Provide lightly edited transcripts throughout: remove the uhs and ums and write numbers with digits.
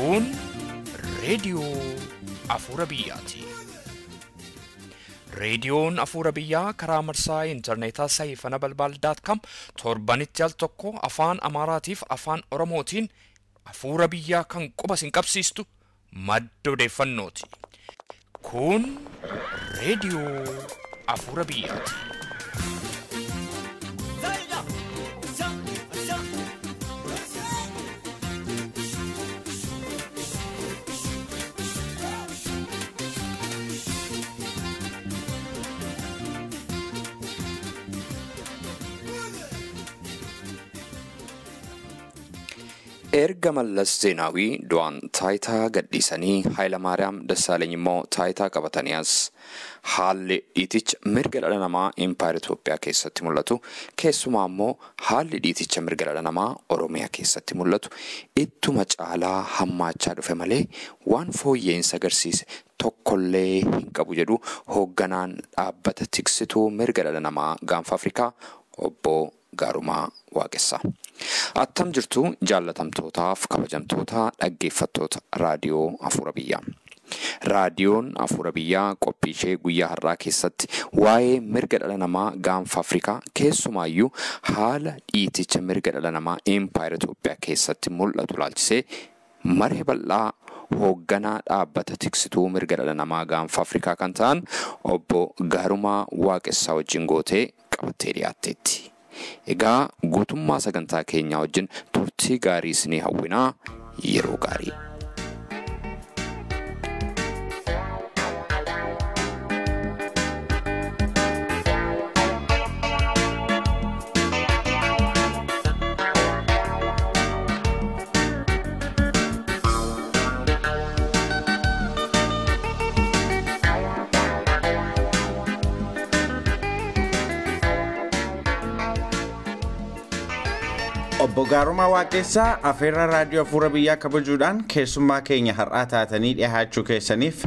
Kun reediyoo Afuura Biyyaati. Reediyoon Afuura Biyyaa karaa marsaa intarneetaa saayifana balbaal.com torbanitti al tokko afaan Amaaraatiif afaan Oromootiin Afuura Biyyaa kan quba isin qabsiistu madda odeeffannooti. Kun reediyoo Afuura Biyyaati. Erga Mallas Zeenaawii du'aan taayitaa gadhiisanii Hayilamaariyaam Dassaaleeny immoo taayitaa qabatanii as haalli dhiiticha mirga dhala namaa Impaayera Itoophiyaa keessatti mul'atu, keessumaa immoo haalli dhiiticha mirga dhala namaa Oromiyaa keessatti mul'atu ittuma caalaa hammaachaa dhufe malee waan fooyya'insa agarsiise tokkollee hin qabu jedhu hoogganaan dhaabbata tiksituu mirga dhala namaa gaanfa Afrikaa obbo Gaarumaa Waaqessaa. Attam jirtu jaallatamtootaaf kabajamtoota dhaggeeffattoota raadiyoo Afuura Biyyaa. Raadiyoon Afuura Biyyaa qophii ishee guyyaa har'aa keessatti waa'ee mirga dhala namaa gaanfa Afrikaa, keessumaayyuu haala dhiiticha mirga dhala namaa Impaayera Itoophiyaa keessatti mul'atu ilaalchisee maree bal'aa hoogganaa dhaabbata tiksituu mirga dhala namaa gaanfa Afrikaa kan ta'an obbo Gaarumaa Waaqessaa wajjin gootee qabattee dhiyaatteetti. Egaa guutummaa sagantaa keenyaa wajjin turtii gaarii isinii hawwinaa, yeroo gaarii. Obbo Gaarumaa Waaqessaa, afeerraa raadiyoo Afuura Biyyaa kabajuudhaan keessummaa keenya har'aa taatanii dhiyaachuu keessaniif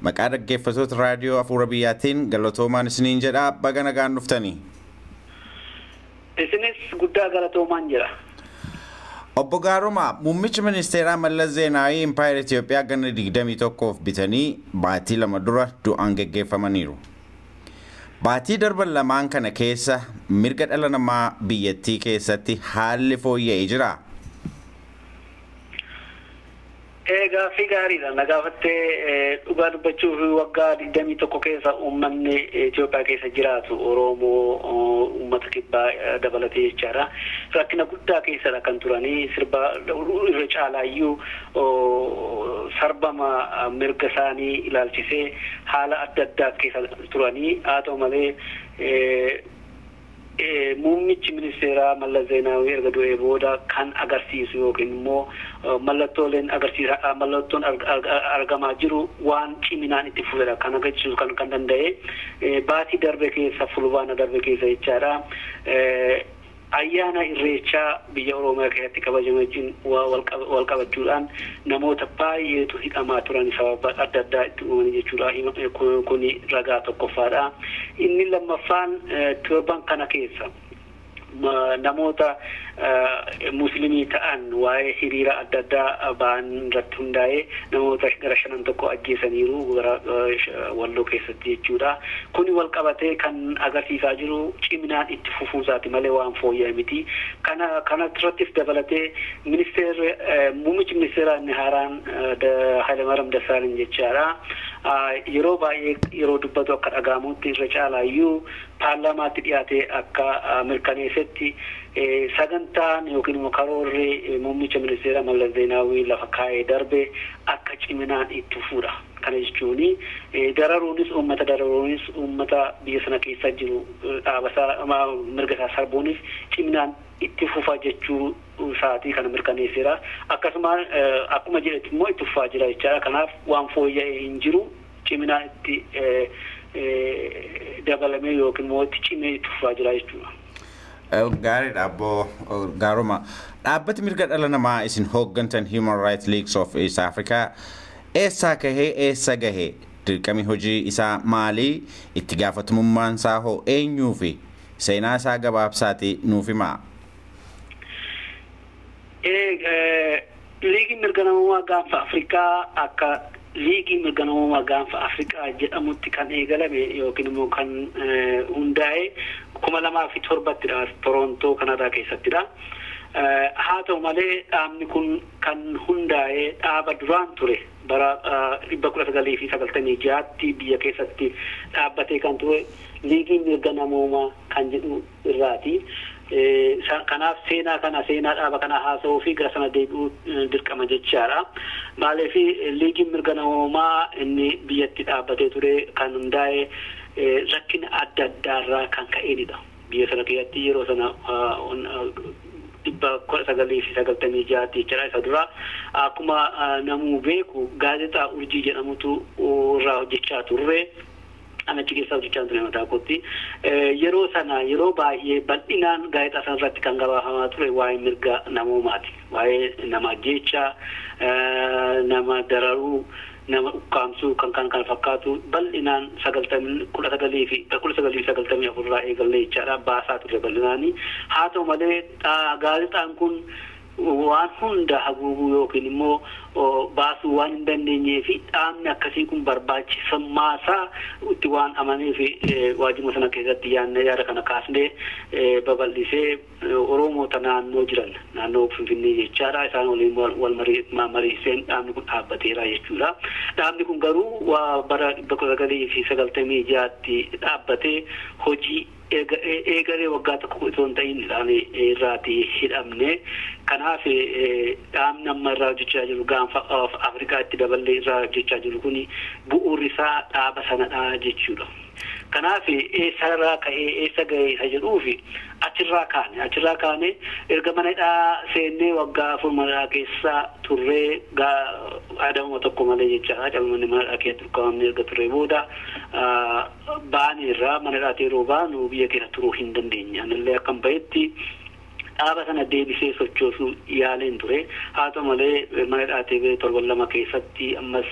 maqaa dhaggeeffattoota raadiyoo Afuura Biyyaatiin galatoomaan isiniin jedha. Baga nagaan dhuftanii. Isinis guddaa galatoomaan jira. Obbo Gaarumaa, muummichi ministeeraa Mallas Zeenaawii Impaayera Itoophiyaa ganna 21f bitanii baatii 2 dura du'aan geggeeffamaniiru. Baatii darban lamaan kana keessa mirga dhala namaa biyyattii keessatti haalli fooyya'ee jira. Gaaffii gaariidha. Na gaafattee, dhugaa dubbachuuf waggaa 21 keessa uummanni Itoophiyaa keessa jiraatu, Oromoo, uummata kibbaa dabalatee jechaadha. Rakkina guddaa keessadha kan turanii, sirba irra caalaayyuu sarbama mirga isaanii ilaalchisee haala adda addaa keessa turanii. Haa ta'u malee, muummichi ministeeraa Mallas Zeenaawii erga du'ee booda kan agarsiisu yookiin immoo mallattooleen agarsiisa, mallattoon argamaa jiru waan ciminaan itti fufedha kan agarsiisu kan danda'e. Baatii darbe keessa, fulbaana darbe keessa jechaadha, ayyaana irreechaa biyya Oromiyaa keessatti kabajame wajjin wal qabachuudhaan namoota baay'eetu hidhamaa turan, sababa adda addaa itti uumanii jechuudha. Kuni ragaa tokkoffaadha. Inni lammaffaan, torban kana keessa namoota muslimii ta'an waa'ee hiriira adda addaa ba'an irratti hundaa'ee namoota gara shanan tokko ajjeesaniiru gara Walloo keessatti jechuudha. Kuni wal qabatee kan agarsiisaa jiru ciminaan itti fufuusaati malee waan fooyya'e miti. Kana irrattis dabalatee ministeerri, muummichi ministeeraa inni haaraan Hayilamaariyaam Dassaaleny jechaadha. Yeroo baay'ee yeroo dubbatu akka dhaga'amutti, irra caalaayyuu paarlaamaatti dhiyaatee akka mirkaneessetti, sagantaan yookiin immoo karoorri muummicha ministeera Mallas Zeenaawii lafa kaa'ee darbe akka ciminaan itti fufuudha. Kana jechuun dararuunis, uummata dararuunis, uummata biyya sana keessa jiru dhaabasaa mirga isaa sarbuunis ciminaan itti fufa jechuu isaatii kana mirkaneesseera. Akkasuma akkuma jedhetti immoo itti fufaa jira jechaadha. Kanaaf waan fooyya'ee hin jiru, ciminaan itti dabalamee yookiin immoo itti cimee itti fufaa jira jechuudha. Gaariidha, obbo Gaaruma. Dhaabbati mirga dhala namaa isin hooggantan, Human Rights Leagues of East Africa, eessaa kahee eessa gahee? Dirqami hojii isaa maalii? Itti gaafatamummaan isaa hoo eenyuu fi seenaa isaa gabaabsaati nuuf himaa. Liigiin mirga namoomaa gaanfa Afrikaa akka liigii mirga namoomaa gaanfa Afrikaa jedhamutti kan eegalame yookiin immoo kan hundaa'e 2007ttidha, Torontoo Kanadaa keessattidha. Haa ta'u malee dhaabni kun kan hundaa'e dhaaba duraan ture bara 1996tti biyya keessatti dhaabbatee kan ture liigii mirga namoomaa kan jedhu irraati. Kanaaf seenaa kana, seenaa dhaaba kana haasa'uu fi gara sana deebi'uu dirqama jechaadha. Maaliif liigiin mirga namoomaa inni biyyatti dhaabbatee ture kan hundaa'e rakkina adda addaarraa kan ka'eenidha. Biyya sana keessatti yeroo sana 1996tti jechaadha. Isa dura akkuma namuu beeku gaazexaa Urjii jedhamutu irraa hojjechaa turre. An achi keessaa hojjechaa ture mataa kootti. Yeroo sana yeroo baay'ee bal'inaan gaazexaa sana irratti kan gabaafamaa ture waa'ee mirga namoomaati. Waa'ee nama ajjeechaa, nama dararuu, nama ukkaamsuu kan kana fakkaatu bal'inaan 1994 irraa eegallee jechaadha baasaa ture bal'inaani. Haa ta'u malee gaazexaan kun waan hunda haguuguu yookiin immoo baasuu waan hin dandeenyee fi dhaabni akkasii kun barbaachisummaa itti waan amanee fi waajjiruma sana keessatti yaadne yaada kana kaasnee babal'isee Oromoota naannoo jiran, naannoo Finfinnee jechaadha, isaan waliin wal mariiseen dhaabni kun dhaabbateera jechuudha. Dhaabni kun garuu bara 1996tti dhaabbatee hojii eegalee waggaa tokko itoo hin ta'in irraati hidhamne. Kanaaf dhaabni amma irraa hojjechaa jiru, gaanfa Afrikaa itti daballee irraa hojjechaa jiru kun bu'uurri isaa dhaaba sanadha jechuudha. Kanaaf eessarraa ka'ee eessa ga'ee isa jedhuufi achirraa kaane erga mana hidhaa seennee waggaa 4 mana hidhaa keessa turree adabama tokko malee jechaadha. Calmanni mana hidhaa keessa turkaa'amne erga turree booda baaneerraa mana hidhaatti yeroo baanu biyya keessa turuu hin dandeenye. Anillee akkam bahetti dhaaba sana deebisee sochoosuu yaaleen ture. Haa ta'u malee mana hidhaatee torban 2 keessatti ammas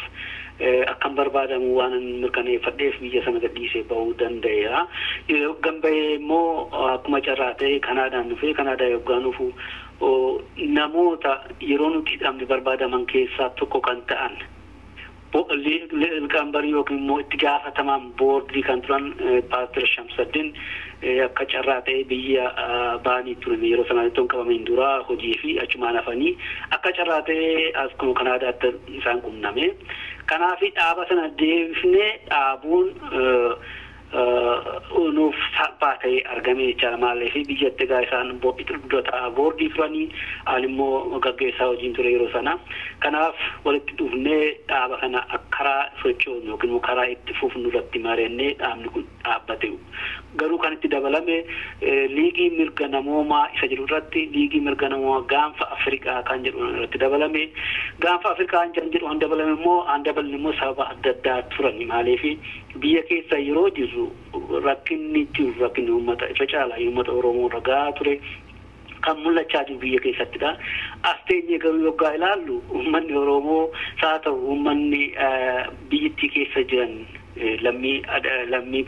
akkan barbaadamu waan mirkaneeffadheef biyya sana gadhiisee bahuu danda'eera. Yoggan bahee immoo akkuma carraa ta'e Kanaadaan dhufee, Kanaadaa yoggaan dhufu namoota yeroo nuti hidhamne barbaadaman keessaa tokko kan ta'an liqambarii yookiin immoo itti gaafatamaan boordii kan turan Paaster Shamsaddin akka carraa ta'e biyya ba'anii turan yeroo sana itoo hin qabamiin dura hojii fi achumaan hafanii akka carraa ta'e akkuma Kanaadaatti isaan qunname. Kanaaf dhaaba sana deebifnee dhaabuun nuuf salphaa ta'e argame jechaadha. Maaliif biyyatti egaa isaan boordii turanii, ani immoo gaggeessaa hojiin ture yeroo sana. Kanaaf walitti dhufnee dhaaba kana karaa sochoonu yookiin immoo karaa itti fufnu irratti mari'annee dhaabni kun dhaabbate. Garuu kan itti dabalame liigii mirga namoomaa isa jedhu irratti liigii mirga namoomaa gaanfa Afrikaa kan jedhu irratti dabalame. Gaanfa Afrikaa kan jedhu han dabalame immoo han dabalne immoo sababa adda addaa turan. Maaliif biyya keessa yeroo jirru rakkinni jiru, rakkinni uummata irra caalaa uummata Oromoo irra gahaa ture kan mul'achaa jiru biyya keessattidha. As teenyee garuu yoggaa ilaallu uummanni Oromoo haa ta'u uummanni biyyattii keessa jiran lammii lammii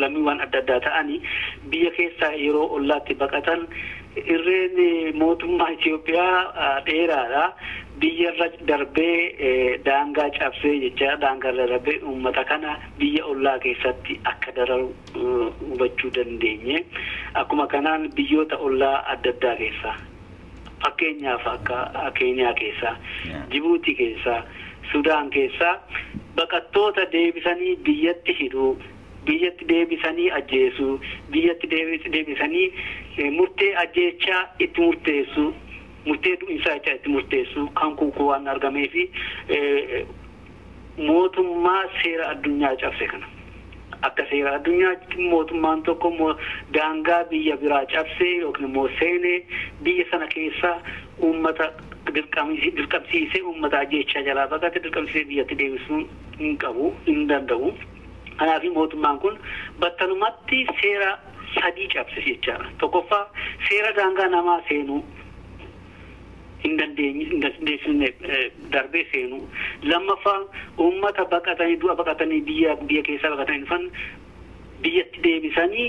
lammiiwwan adda addaa ta'anii biyya keessa yeroo ollaatti baqatan irreen mootummaa Itoophiyaa dheeraadha. Biyyarra darbee daangaa cabsee jecha daangaa darbee uummata kana biyya ollaa keessatti akka dararu hubachuu dandeenye. Akkuma kanaan biyyoota ollaa adda addaa keessa, fakkeenyaaf akka Keeniyaa keessa, Jibuutii keessa, Sudaan keessa baqattoota deebisanii biyyatti hidhuu, biyyatti deebisanii ajjeesuu, biyyatti deebisanii murtee ajjeechaa itti murteessuu, murtee du'insaa jechaa itti murteessuu kan kun waan argamee fi mootummaa seera addunyaa cabse kana. Akka seera addunyaatti mootummaan tokko daangaa biyya biraa cabsee yookiin immoo seenee biyya sana keessa uummata dirqamsiisee, uummata ajjeechaa jalaa baqate dirqamsiisee biyyatti deebisuu hin qabu, hin danda'u. Kanaaf mootummaan kun battalumatti seera sadii cabse jechaadha. Tokkoffaa, seera daangaa namaa seenuu hin dandeenye, hin dandeessifne darbee seenuu. Lammaffaa, uummata baqatanii, du'a baqatanii, biyya keessaa baqatanii dhufan biyyatti deebisanii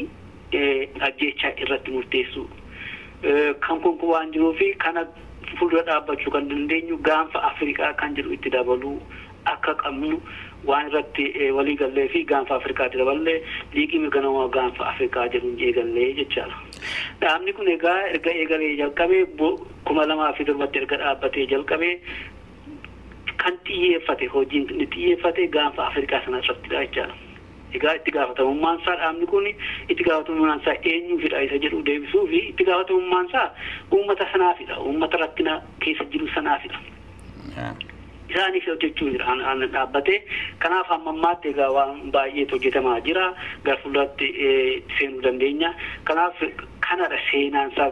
ajjeechaa irratti murteessuu. Kan kun waan jiruufi kana fuuldura dhaabbachuu kan dandeenyu gaanfa Afrikaa kan jedhu itti dabaluu akka qabnu waan irratti walii gallee fi gaanfa Afrikaatti daballee liigii mirga namoomaa gaanfa Afrikaa jedhuun eegallee jechaadha. Dhaabni kun egaa erga eegalee jalqabee 2007tti erga dhaabbatee jalqabee kan xiyyeeffate hojiin inni xiyyeeffate gaanfa Afrikaa sana irrattidha jechaadha. Egaa itti gaafatamummaan isaa dhaabni kun itti gaafatamummaan isaa eenyuufidha isa jedhu deebisuu fi itti gaafatamummaan isaa uummata sanaafidha. Uummata rakkina keessa jiru sanaafidha. Isaaniif hojjechuu jira an dhaabbatee. Kanaaf hamma ammaatti egaa waan baay'eetu hojjetamaa jira. Gara fuulduratti seenuu dandeenya. Kanaaf kanadha seenaan isaa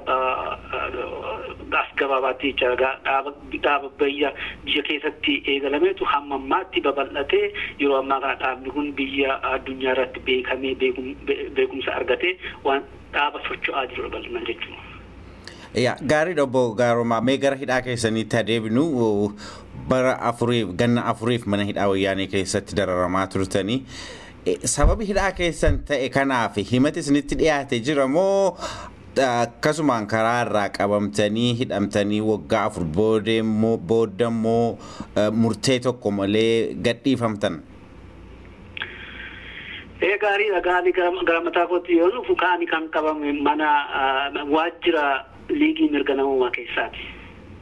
as gabaabaatti jechaadha. Dhaaba biyya keessatti eegalameetu hamma ammaatti babal'atee yeroo ammaa kana dhaabni kun biyya addunyaa irratti beekamee beekumsa argatee waan dhaaba socho'aa jirudha bal'inaan jechuudha. Yaa gaariidha obbo Gaaroomaa, mee gara hidhaa keessanitti adeemnu. Bara afuriif, ganna afuriif mana hidhaa wayyaanee keessatti dararamaa turtanii. Sababi hidhaa keessan ta'e kanaaf himati isinitti dhiyaate jira moo akkasumaan karaa irraa qabamtanii hidhamtanii waggaa 4 booda immoo murtee tokko malee gadhiifamtan? Gaariidha. Gaarii gara mataa kootti yoo dhufu kaani kan qabame mana waajjira liigii mirga namoomaa keessaati.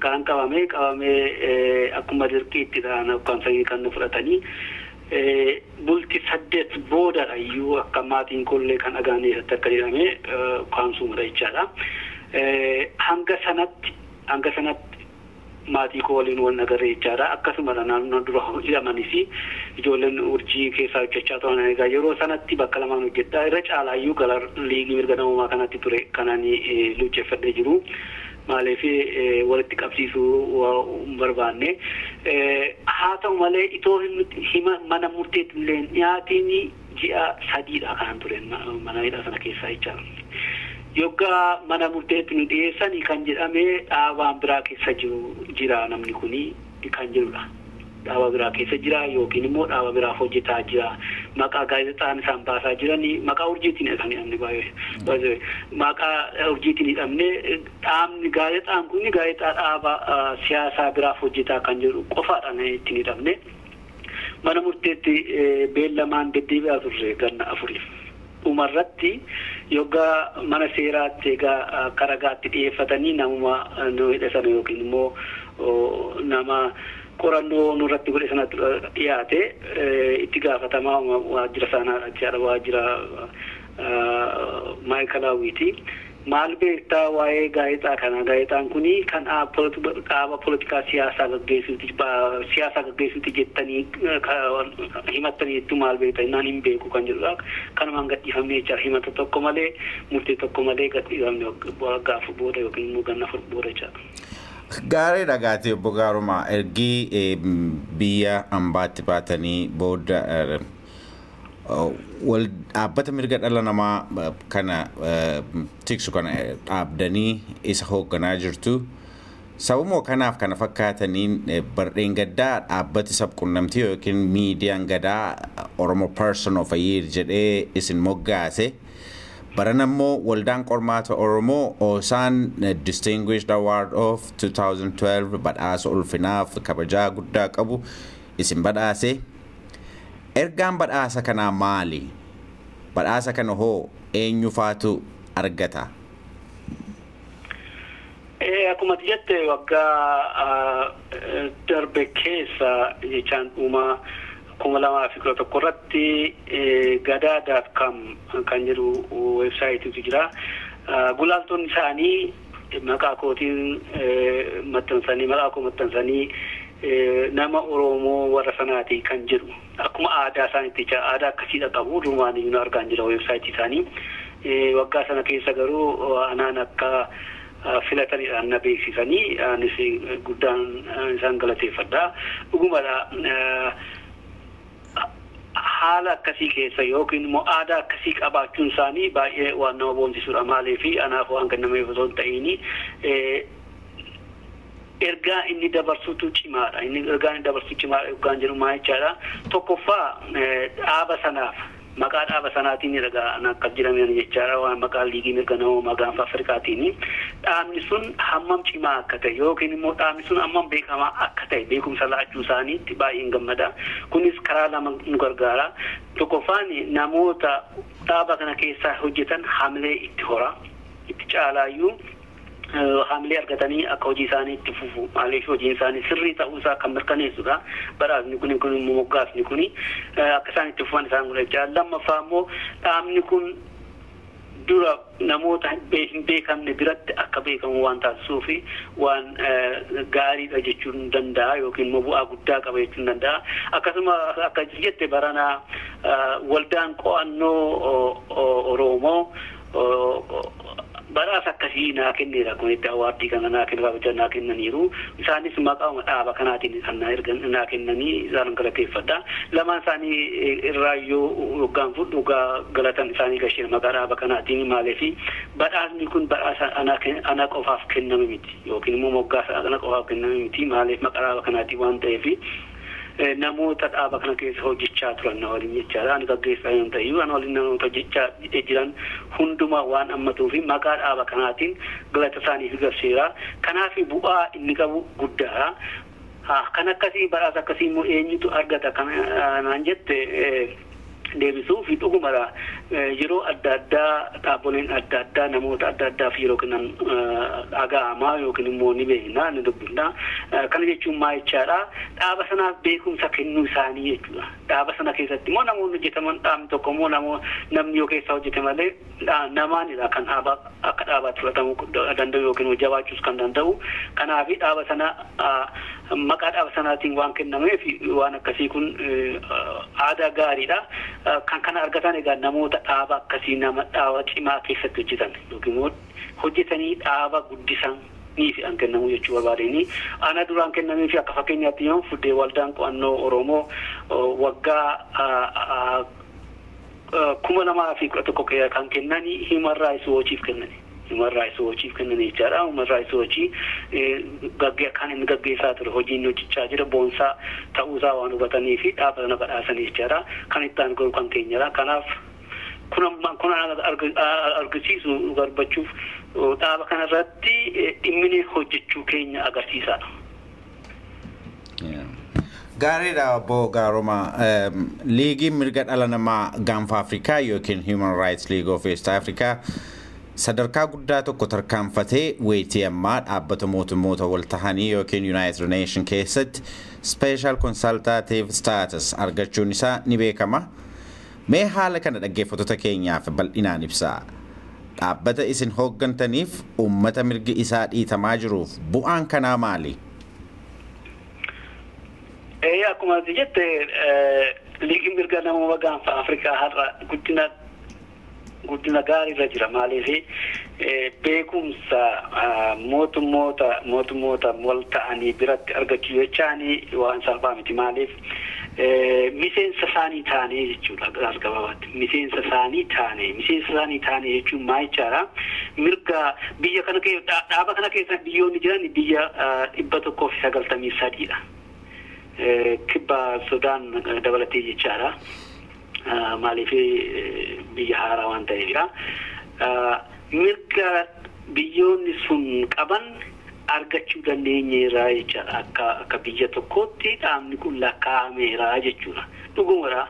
Kan qabamee akkuma dirqiitti ukkaamsanii kan nu fudhatanii bulti 8 boodadha iyyuu akka maatiin kollee kan dhagaanii irratti akka jedhame ukkaamsuudha jechaadha. Hanga sanatti maatii koo waliin wal agarree jechaadha. Akkasuma naannoo dura hidhamanis ijoolleen urjii keessaa hojjechaa turan egaa yeroo sanatti bakka lamaan hojjedha. Irra caalaayyuu gara liigii mirga namoomaa kanatti ture kananii luucceeffadhee jiru. Maaliif walitti qabsiisuu hin barbaanne. Haa ta'u malee itoo hima mana murteetti illee dhiyaatiin ji'a 3dha kan ture mana hidhaa sana keessaa jechaadha. Yoggaa mana murteetti nu dhiyeessan kan jedhame dhaabaan biraa keessa jira namni kuni kan jedhudha. Dhaaba biraa keessa jira yookiin immoo dhaaba biraaf hojjetaa jira. Maqaa gaazexaan isaan baasaa jiranii maqaa urjiitiin kan hidhamne baay'ee. Maqaa urjiitiin hidhamne dhaabni gaazexaan kun gaazexaa dhaaba siyaasaa biraaf hojjetaa kan jedhu qofaadhaan ittiin hidhamne. Mana murteetti beellamaan deddeebi'aa turre ganna 4. Dhumarratti yoggaa mana seeraatti egaa karagaatti dhiyeeffatanii namuma nu hidhe sana yookiin immoo nama qorannoo nurratti godhe sanatti dhiyaate itti gaafatamaa waajjira sanaa jechaadha, waajjira maayikalaawwiiti. Maal beektaa waa'ee gaazexaa kana? Gaazexaan kuni kan dhaaba poolitikaa siyaasaa gaggeessuuti jettanii himattanii jettu maal beektaa? Innaan hin beeku kan jedhudha. Kanumaan gadhiifamne jechaadha. Himata tokko malee murtee tokko malee gadhiifamne waggaa 4 booda yookiin immoo ganna 4 booda jechaadha. Gaariidha gaatee obbo Gaaroomaa, ergi biyya ambaatti baatanii booda wal dhaabbata mirga dhala namaa kana tiksu kana dhaabdanii isa hoogganaa jirtu. Sababuma kanaaf kana fakkaataniin bardeen gaddaa dhaabbati sabquunnamtii yookiin miidiyaan gadaa Oromo Person of a Year jedhee isin moggaase. Baran ammoo waldaan qormaata Oromoo Oosaan Distinguished Award of 2012 badhaasa ulfinaaf kabajaa guddaa qabu isin badhaase. Ergaan badhaasa kanaa maali? Badhaasa kana hoo eenyufaatu argata? Akkuma jette waggaa darbe keessa jechaan dhuma 2011 irratti gadaa.com kan jedhu weebsaayitiitu jira. Gulaaltonni isaanii maqaa kootiin maxxansanii maqaa koo maxxansanii nama Oromoo warra sanaati kan jedhu akkuma aadaa isaaniitti aadaa akkasiidha qabu durumaan iyyuu argaan jira weebsaayitii isaanii. Waggaa sana keessa garuu anaan akka filatanidhaan na beeksisanii anis guddaan isaan galateeffadha. Dhugumadha haala akkasii keessa yookiin immoo aadaa akkasii qabaachuun isaanii baay'ee waan nama boonsisuudha. Maaliif anaaf waan kennameef osoo hin ta'in ergaa inni dabarsutu cimaadha. Inni ergaa inni dabarsu cimaadha yookaan jedhu maal jechaadha. Tokkoffaa dhaaba sanaaf Maqaa dhaaba sanaatiin egaa akkas jedhaman jechaadha, waan maqaa Liigii Mirga Namoomaa Gaanfa Afrikaatiin. Dhaabni sun hammam cimaa akka ta'e yookiin immoo dhaabni sun hammam beekamaa akka ta'e beekumsa laachuu isaaniitti baay'een gammada. Kunis karaa lama nu gargaara. Tokkoffaan, namoota dhaaba kana keessaa hojjetan hamilee itti hora. Itti caalaayyuu hamilee argatanii akka hojii isaanii itti fufu. Maaliif, hojiin isaanii sirrii ta'uusaa kan mirkaneessudha. Badhaasni kun immoo, moggaasni kun akka isaan itti fufan isaan godhachaa. Lammaffaa immoo, dhaabni kun dura namoota hin beekamne biratti akka beekamu waan taasisuuf waan gaariidha jechuun danda'a yookiin immoo bu'aa guddaa qaba jechuun danda'a. Akkasuma akka jette baranaa Waldaan Qo'annoo Oromoo badhaasa akkasii naa kenneera. Kun itti award kana naa kennu, kabaja naa kennaniiru. Isaanis maqaa dhaaba kanaatiin kan naa ergan naa kennanii, isaan galateeffadha. Lamaan isaanii irraayyuu hoggaan fudhu dhugaa galatan isaanii gashee maqaa dhaaba kanaatiin. Maaliif, badhaasni kun badhaasa ana qofaaf kenname miti yookiin immoo moggaasa ana qofaaf kenname miti. Maaliif, maqaa dhaaba kanaatiin waan ta'eef namoota dhaaba kana keessa hojjechaa turan na waliin jechaadha. Ani gaggeessaa yoo ta'e, ana waliin namoota hojjechaa jiran hundumaa waan hammatuu fi maqaa dhaaba kanaatiin galata isaaniif galcheera. Kanaaf bu'aa inni qabu guddaadha. Kan akkasii, badhaasa akkasii immoo eenyutu argata naan jette deebisuu fi dhugumadha. Yeroo adda addaa dhaabboleen adda addaa namoota adda addaaf yeroo kennan dhaga'amaa yookiin immoo ni beekna, ni dubbifna. Kana jechuun maal jechaadha? Dhaaba sanaaf beekumsa kennuu isaanii jechuudha. Dhaaba sana keessatti immoo namoonni hojjetaman, dhaabni tokko immoo namni yoo keessa hojjete malee namaanidha kan dhaaba akka dhaabaatti fudhatamuu danda'u yookiin jabaachuus kan danda'u. Kanaaf dhaaba sana maqaa dhaaba sanaatiin waan kennameef waan akkasii kun aadaa gaariidha. Kan kana argatan egaa namoota dhaaba akkasii, nama dhaaba cimaa keessatti hojjetan yookiin immoo hojjetanii dhaaba guddisan ni fi an kennamu jechuu barbaadeni. Ana duraan kennamee fi akka fakkeenyaatti yoo fuddee, Waldaan Qo'annoo Oromoo waggaa 2011 kan kennani Human Rights Watchiif kennani. Human Rights Watchiif kennani jechaadha. Human Rights Watch kan inni gaggeessaa ture, hojii inni hojjechaa jira boonsaa ta'uusaa waan hubatanii fi dhaaba sana badhaasanii jechaadha. Kan itti aanu garuu kan keenyadha. Kanaaf kun argisiisu garbachuuf dhaaba kanarratti dhimmine hojjechuu keenya agarsiisaadha. Gaariidha, Obbo Gaaroma. Liigiin Mirga Dhala Namaa Gaanfa Afrikaa yookiin Human Rights League of East Africa sadarkaa guddaa tokko tarkaanfatee weetii ammaa dhaabbata mootummoota wal tahanii yookiin United Nation keessatti Special Consultative Status argachuun isaa ni beekama. Mee haala kana dhaggeeffattoota keenyaaf bal'inaan ibsaa. Dhaabbata isin hooggantaniif, uummata mirgi isaa dhiitamaa jiruuf bu'aan kanaa maali? Ee, akkuma ati jette Liigiin Mirga Namoota Gaanfa Afrikaa har'a guddina gaarii irra jira. Maaliif, beekumsa mootummoota wal ta'anii biratti argachuu jechaanii waan salphaa miti. Maaliif, miseensa isaanii taanee jechuudha. As gabaabaatti miseensa isaanii taanee jechuun maal jechaadha? Mirga biyya kana keessa, dhaaba kana keessa biyyoonni jiran biyya 193dha. Kibba Sudaan dabalatee jechaadha. Maaliif, biyya haaraa waan ta'eefidha. Mirga biyyoonni sun qaban argachuu dandeenyeera jechaadha. Akka biyya tokkootti dhaabni kun lakkaa'ameera jechuudha. Dhugumadha.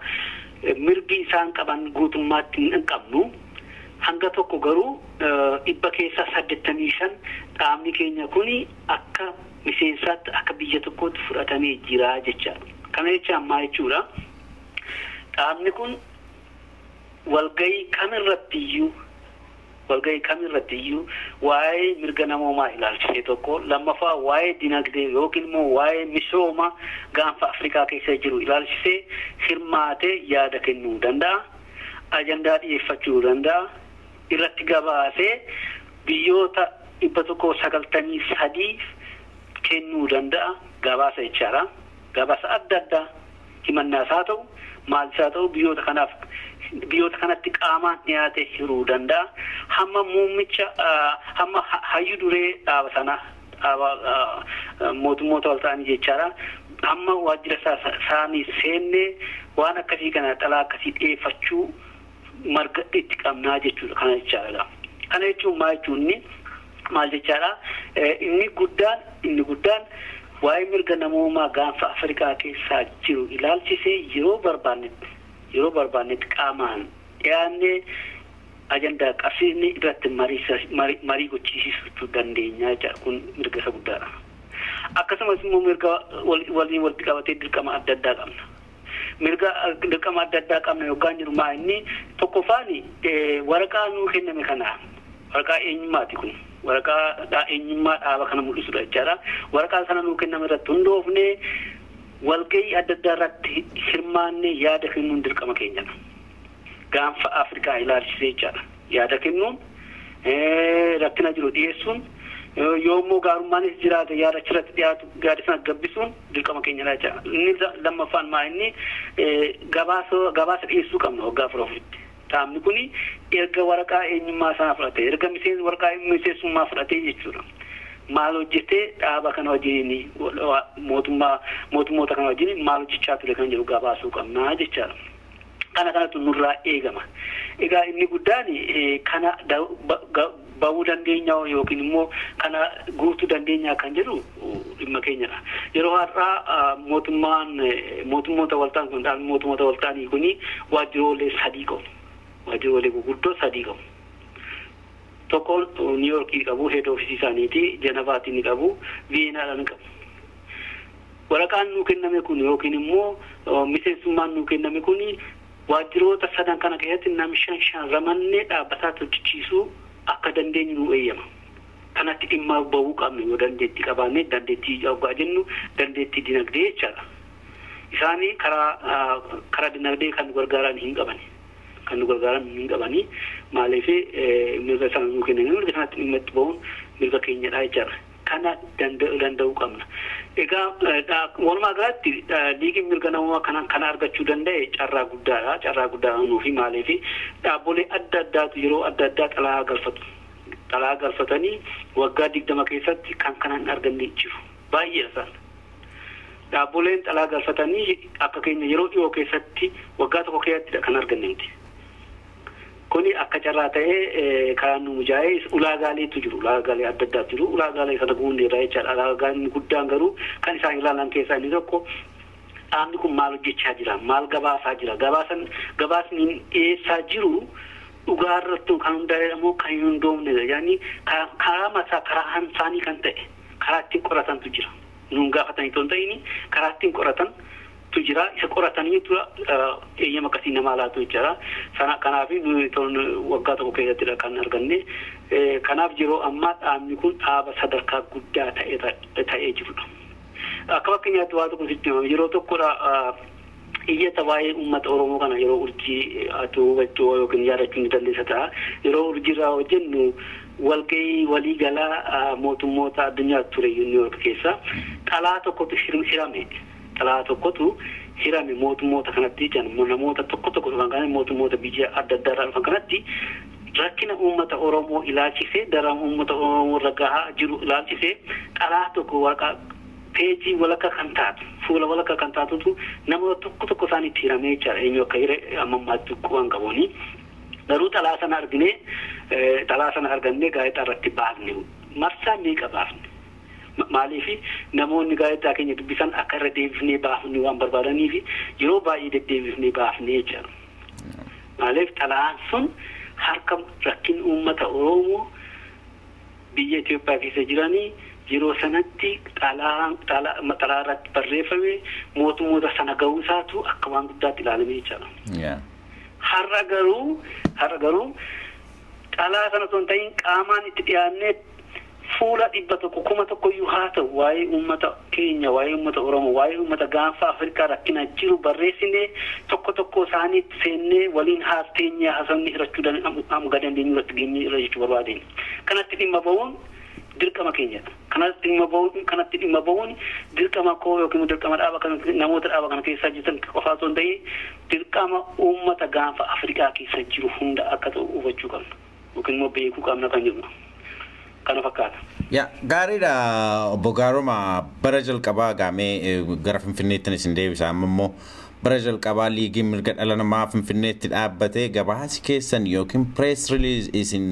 Mirgi isaan qaban guutummaatti hin qabnu. Hanga tokko garuu 85% dhaabni keenya kuni akka miseensaatti, akka biyya tokkootti fudhatamee jira jechaadha. Kana jechaan maal jechuudha? Dhaabni kun walgahii kamirrattiyyuu waa'ee mirga namoomaa ilaalchisee tokko, lammaffaa waa'ee dinagdee yookiin immoo waa'ee misooma Gaanfa Afrikaa keessa jiru ilaalchisee hirmaatee yaada kennuu danda'a. Ajandaa dhiyeeffachuu danda'a. Irratti gabaasee biyyoota 193 kennuu danda'a. Gabaasa jechaadha. Gabaasa adda addaa, himannaas haa ta'u, maalis haa ta'u, biyyoota kanaaf, biyyoota kanatti qaamaan dhiyaate hiruu danda'a. Hamma muummicha, hamma hayyu duree dhaaba sana, dhaaba mootummoota wal ta'anii jechaadha. Hamma waajjira isaanii seennee waan akkasii kana xalaa akkasii dhiyeeffachuu marga itti qabnaa jechuudha. Kana jechaadha. Kana jechuun maal jechuun maal jechaadha? Inni guddaan waa'ee mirga namoomaa gaanfa Afrikaa keessaa jiru ilaalchisee yeroo barbaannetti qaamaan dhiyaannee ajandaa qabsiisni irratti marii gochisiisuu dandeenya jechaadha. Kun mirga isa guddaadha. Akkasumas immoo mirga waliin walitti qabatee dirqama adda addaa qabna. Mirga dirqama adda addaa qabna yookaan jiru maa inni tokkoffaan waraqaa nuu kenname kana waraqaa eenyummaati kun. Waraqaa eenyummaa dhaaba kana mul'isudha jechaadha. Waraqaa sana nuu kenname irratti hundoofnee walgahii adda addaa irratti hirmaannee yaada kennuun dirqama keenyadha. Gaanfa Afrikaa ilaalchisee jechaadha. Yaada kennuun rakkina jiru dhiyeessuun yoommoo gaarummaanis jiraate yaada achirratti dhiyaatu yaada sana gabbisuun dirqama keenyadha jechaadha. Inni lammaffaan maa inni gabaasa dhiyeessuu qabna waggaa 4-4tti. Dhaabni kun erga waraqaa eenyummaa sana fudhate erga waraqaa miseensummaa fudhatee jechuudha. Maal hojjetee dhaaba kana wajjin mootummoota kana wajjin maal hojjechaa ture kan jedhu gabaasuu qabna jechaadha. Kana kanatu nurraa eegama. Egaa inni guddaan kana bahuu dandeenya yookiin immoo kana guutuu dandeenya kan jedhu dhimma keenyadha. Yeroo har'aa mootummoota waltaan kun dhaabni mootummoota waltaanii kun waajjiroolee sadii qabu. Waajjiroolee gurguddoo sadii qabu. Tokko Niw Yoorkii qabu, heed ofiisii isaaniiti, Jenevaatti ni qabu, Viyeenaadha ni qabu. Waraqaan nuu kenname kun yookiin immoo miseensummaan nuu kenname kun waajjiroota sadan kana keessatti nam 5-5 ramannee dhaabbataa hojjechiisuu akka dandeenyu nu eeyyama. Kanatti dhimma bahuu qabnu yoo dandeettii qabaanne dandeettii hoggaa jennu dandeettii dinagdee jechaadha. Isaanii karaa dinagdee kan nu gargaaran hin qabani. Kan nu gargaaran hin qabani. Maaliif mirga sana nuu kennan mirga sanatti dhimma itti bahuun mirga keenyadha jechaadha. Kana danda'uu qabna. Egaa walumaa galatti liigiin mirga namoomaa kana argachuu danda'e carraa guddaadha. Carraa guddaadha nuufi maaliif dhaabbolee adda addaatu yeroo adda addaa xalaa galfatu. Xalaa galfatanii waggaa 20 keessatti kan kana hin arganne jiru. Baay'ee isaan. Dhaabboleen xalaa galfatanii akka keenya yeroo dhiyoo keessatti waggaa tokko keessatti kan arganne miti. Kuni akka carraa ta'ee karaan nu mijaa'ee ulaagaaleetu jiru. Ulaagaalee adda addaatu jiru. Ulaagaalee sana guunneerra jechaadha. Ulaagaan guddaan garuu kan isaan ilaalan keessaa inni tokko dhaabni kun maal hojjechaa jira? Maal gabaasaa jira? Gabaasni dhiyeessaa jiru dhugaa irratti kan hundaa'e moo kan hin hundoofnedha. Yaani karaa mataa karaa isaanii kan ta'e karaa ittiin qoratantu jira. Nuun gaafatanii otoo hin ta'in karaa ittiin qoratan tu jira. Isa qoratanii tura eeyyama akkasii namaa laatu jechaadha. Sana kanaaf waggaa tokko keessattidha kan arganne. Kanaaf yeroo ammaa dhaabni kun dhaaba sadarkaa guddaa ta'ee jirudha. Akka fakkeenyaatti waa tokko sitti himama. Yeroo tokkodha iyyata waa'ee uummata Oromoo kana yeroo urjii ati hubachuu yookiin yaadachuu ni dandeessa ta'a. Yeroo urjii irraa hojjennu walgahii waliigalaa mootummoota addunyaa ture Niw Yoork keessa xalaa tokkotu hirame. Xalaa tokkotu hirame mootummoota kanatti jedhan namoota tokko tokko dhufan kana mootummoota biyya adda addaa irraa dhufan kanatti rakkina uummata Oromoo ilaalchisee daran uummata Oromoo irra gahaa jiru ilaalchisee xalaa tokko waraqaa peejii walakkaa kan taatu fuula walakkaa kan taatutu namoota tokko tokko isaaniitti hiramee jechaadha. Eenyu akka hire amma ammaatti quban qabuuni. Garuu xalaa sana arginee xalaa sana argannee gaazexaa irratti baafne marsaa meeqa baafne. Maaliif namoonni gaazexaa keenya dubbisan akka irra deebifnee baafnu waan barbaadaniif yeroo baay'ee deddeebifnee baafne jechaadha. Maaliif xalaan sun harka rakkin uummata Oromoo biyya Itoophiyaa keessa jiranii yeroo sanatti xalaa irratti barreeffame mootummoota sana ga'uu isaatu akka waan guddaatti ilaalame jechaadha. Har'a garuu xalaa sana osoo hin ta'in qaamaan itti dhiyaannee fuula 100 1,000 iyyuu haa ta'u waa'ee uummata keenya waa'ee uummata Oromoo waa'ee uummata gaanfa Afrikaa rakkina jiru barreessinee tokko tokko isaaniitti seennee waliin haasteenyee haasofni hirachuu hanga dandeenyu irratti geenyee irra jechuu barbaadeen. Kanatti dhimma ba'uun dirqama keenyadha. Kanatti dhimma ba'uun dirqama koo yookiin dirqama dhaaba kana namoota dhaaba kana keessa jiran qofaa osoo hin ta'in dirqama uummata gaanfa Afrikaa keessa jiru hunda akka ta'u hubachuu qabna yookiin immoo beekuu qabna kan jedhudha. Kana fakkaata. Yaa, gaariidha obbo Gaaroma. Bara jalqabaa gaamee gara Finfinneetti isin deebisa. Amma immoo bara jalqabaa liigiin mirga dhala namaa Finfinneetti dhaabbatee gabaasi keessan yookiin press release isin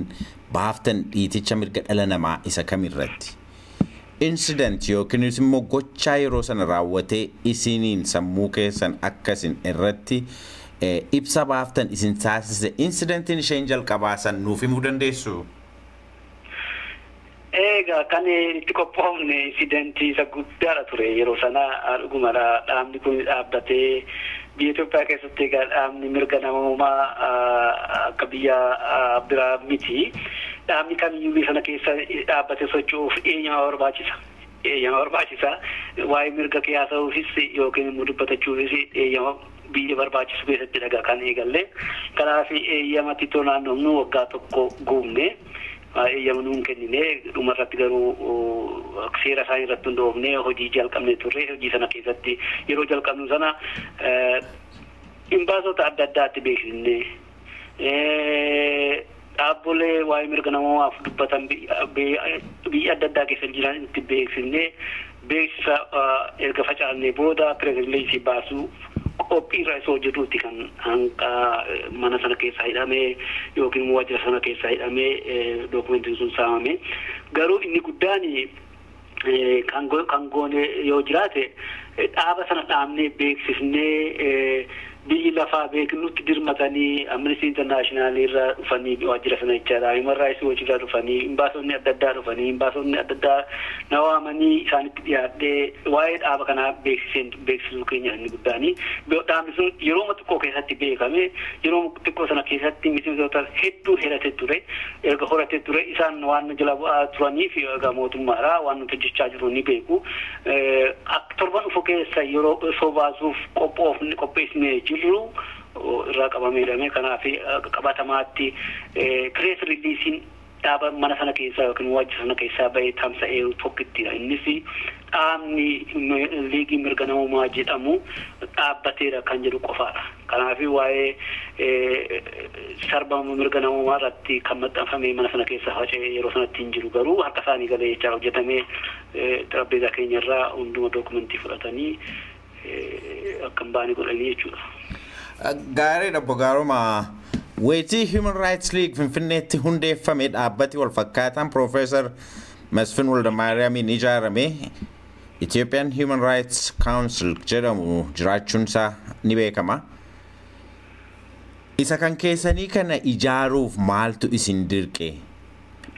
baaftan dhiiticha mirga dhala namaa isa kamirratti? Incident yookiin immoo gochaa yeroo sana raawwatee isiniin sammuu keessan akkasin irratti ibsa baaftan isin taasise, incidentiin isheen jalqabaa san nuuf himuu dandeessu? Egaa kan itti qophoofne incidentii isa guddaadha ture yeroo sana. Dhugumadha, dhaabni kun dhaabbatee biyya Itoophiyaa keessatti, egaa dhaabni mirga namummaa akka biyya biraa miti. Dhaabni kamiyyuu biyya sana keessa dhaabbatee socho'uuf eeyyama barbaachisa. Eeyyama barbaachisa. Waa'ee mirga kee haasa'uufis yookiin immoo dubbatachuufis eeyyama biyya barbaachisu keessatti dhagaa kan eegalle. Kanaaf eeyyama xixiqqoo naannoomnu waggaa tokko guubne. Eeyyama nuun kennine. Dhumarratti garuu seera isaanii irratti hundoofne hojii jalqabne turre. Hojii sana keessatti yeroo jalqabnu sana imbaasota adda addaatti beeksisne, dhaabbolee waa'ee mirga namoomaaf dubbatan biyya adda addaa keessa jiran itti beeksisne. Beeksisa erga facaafnee booda press release baasuu qophii irra isoo hojjetuutti kan hanqa mana sana keessa hidhamee yookiin waajjira sana keessa hidhamee dookumentiin sun saamame. Garuu inni guddaan kan goone yoo jiraate, dhaaba sana dhaabnee beeksisnee biyyi lafaa beeknutti dirmatanii Amnesty International irraa dhufanii waajjira sana jechaadha. Human Rights Watch irraa dhufanii, imbaasonni adda addaa dhufanii, imbaasonni adda addaa na waamanii isaanitti dhiyaadhee waa'ee dhaaba kanaa beeksiseen beeksisuu keenya inni guddaani. Dhaabni sun yeroo xiqqoo keessatti beekame. Yeroo xiqqoo sana keessatti miseensota hedduu horate ture. Erga horate ture isaan waan nu jala bu'aa turaniif egaa mootummaadha waan nuti hojjechaa jiru ni beeku. Akka torban dhufu keessa yeroo osoo baasuuf qophoofne qopheessinee jirru irraa qabamee hidhame. Kanaaf qabatamaatti press releaseiin dhaaba mana sana keessaa yookiin waajjira sana keessaa bahee tamsa'ee tokkittidha. Innis dhaabni liigii mirga namummaa jedhamu dhaabbateera kan jedhu qofaadha. Kanaaf waa'ee sarbama mirga namummaa irratti kan maxxanfame mana sana keessa faca'ee yeroo sanatti hin jiru, garuu harka isaanii galee jechaa hojjetamee xarapheezaa keenya irraa hunduma dookumentii fudhatanii akka hin baane godhanii jechuudha. Gaariidha obbo Gaaroma. Weetii Human Rights League Finfinneetti hundeeffame, dhaabbati wal fakkaataan Profeesar Masfin Waldamaariyaamiin ijaarame Ethiopian Human Rights Council jedhamu jiraachuun isaa ni beekama. Isa kan keessanii kana ijaaruuf maaltu isin dirqe?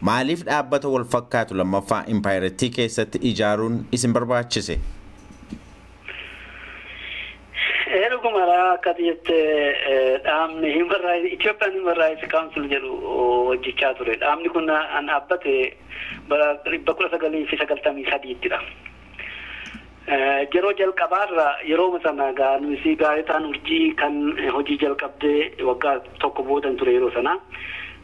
Maaliif dhaabbata wal fakkaatu lammaffaa impaayirattii keessatti ijaaruun isin barbaachise? Dhugumadha, akka jette dhaabni Human Rights, Ethiopian Human Rights Council jedhu hojjechaa ture. Dhaabni kun an dhaabbate bara 1993ttidha. Yeroo jalqabaarra yeroo sana gaa nuyi gaazexaan Urjii kan hojii jalqabdee waggaa tokko boodan ture yeroo sana.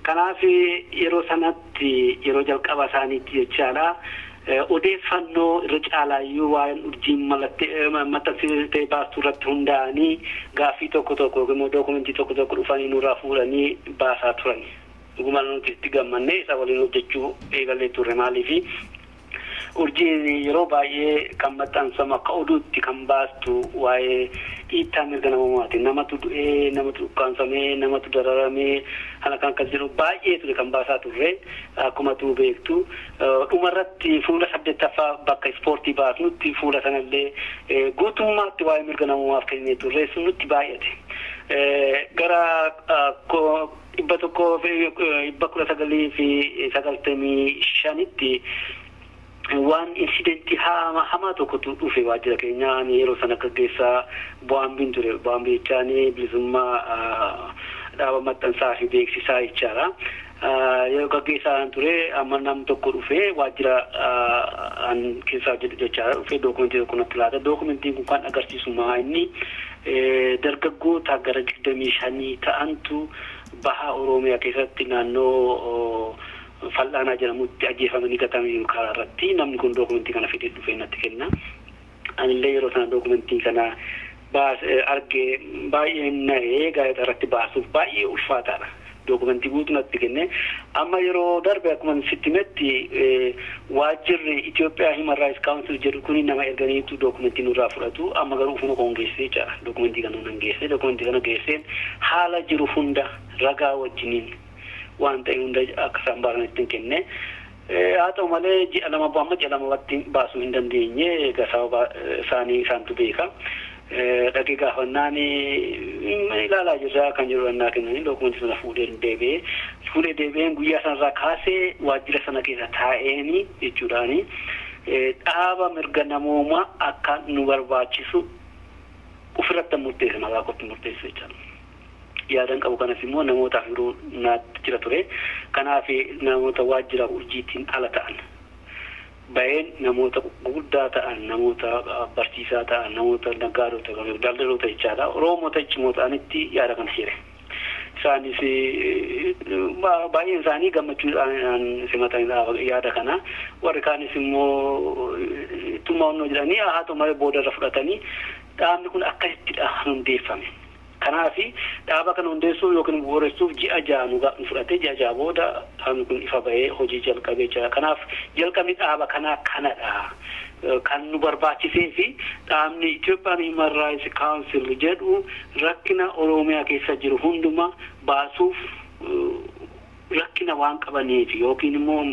Kanaaf yeroo sanatti, yeroo jalqaba isaaniitti jechaadha, odeeffannoo irra caalaayyuu waa'een Urjiin maxxansitee baastuu irratti hundaa'anii gaaffii tokko tokko yookiin immoo dookumentii tokko tokko dhufanii nurraa fuudhanii baasaa turan. Dhugumaan nuti itti gammannee isa waliin hojjechuu eegallee turre. Maaliifi Urjiin yeroo baay'ee kan maxxansamu akka oduutti kan baastu waa'ee dhiittaa mirga namummaati. Namatu du'ee, namatu ukkaamsamee, namatu dararamee, kana kan akkas jedhu baay'ee ture kan baasaa turre akkuma tuu beektu. Dhumarratti fuula saddeettaffaa bakka ispoortii baasnutti fuula sanallee guutummaatti waa'ee mirga namummaaf kennee turre, sun nutti baay'ate. Gara 1995tti waan incidentii hamaa tokkotu dhufe waajjira keenya. Ani yeroo sana gaggeessaa Bu'aambiin ture. Bu'aambii jechaan bilisummaa dhaaba maxxansaa fi beeksisaa jechaadha. Yeroo gaggeessaa ture amma nam tokko dhufe waajjira an keessaa hojjedhu jechaadha, dhufe dookumentii tokko natti laata. Dookumentiin kun kan agarsiisu maa inni dargaggoota gara 25 ta'antu baha Oromiyaa keessatti naannoo Fal'aanaa jedhamutti ajjeefamanii gatamanii karaa irratti. Namni kun dookumentii kana fidee dhufee natti kenna. Anillee yeroo sana dookumentii kana baas argee baay'ee na'ee gaazexaa irratti baasuuf baay'ee ulfaataadha. Dookumentii guutuu natti kenne. Amma yeroo darbe akkuma sitti himetti waajjirri Itoophiyaa Human Rights Council jedhu kuni nama erganiitu dookumentii nurraa fudhatu. Amma garuu ufuma koon geessee jira. Dookumentii kana nan geessee, dookumentii kana geesseen haala jiru hunda ragaa wajjiniin waan ta'e hunda akka isaan baasan ittiin kenne. Haa ta'u malee ji'a 2, amma ji'a 2tti baasuu hin dandeenye. Egaa sababa isaanii isaantu beeka. Dhaqee gaafannaan ilaalaa jirra kan jedhu annaa kennanii, dookumentii sana fuudhee deebi'ee. Fuudhee deebi'een guyyaa sanarraa kaasee waajjira sana keessa taa'eeni jechuudhaani dhaaba mirga namoomaa akka nu barbaachisu ofirratti murteesse, maqaa kootti murteesse jechuudha. Yaadan qabu kanas immoo namootaaf yeroo naatti jira ture. Kanaaf namoota waajjira hojiitiin ala ta'an baheen, namoota gurguddaa ta'an, namoota barsiisaa ta'an, namoota naggaadota, daldaloota jechaadha. Oromoota cimoo ta'anitti yaada kana hire. Isaanis baay'een isaanii gammachuudhaan simatanidha yaada kana. Warri kaanis immoo ittuma onnoo jedhanii, haa ta'u malee boodarra fudhatanii dhaabni kun akkasittidha hundeeffame. Kanaaf dhaaba kana hundeessuu yookiin bu'uuressuuf ji'a 6 nu fudhatee, ji'a 6 booda dhaabni kun ifa bahee hojii jalqabee jira. Kanaaf jalqabni dhaaba kanaa kanadha. Kan nu barbaachisee fi dhaabni Ethiopian Human Rights Council jedhu rakkina Oromiyaa keessa jiru hunduma baasuuf rakkina waan qabaniif, yookiin immoo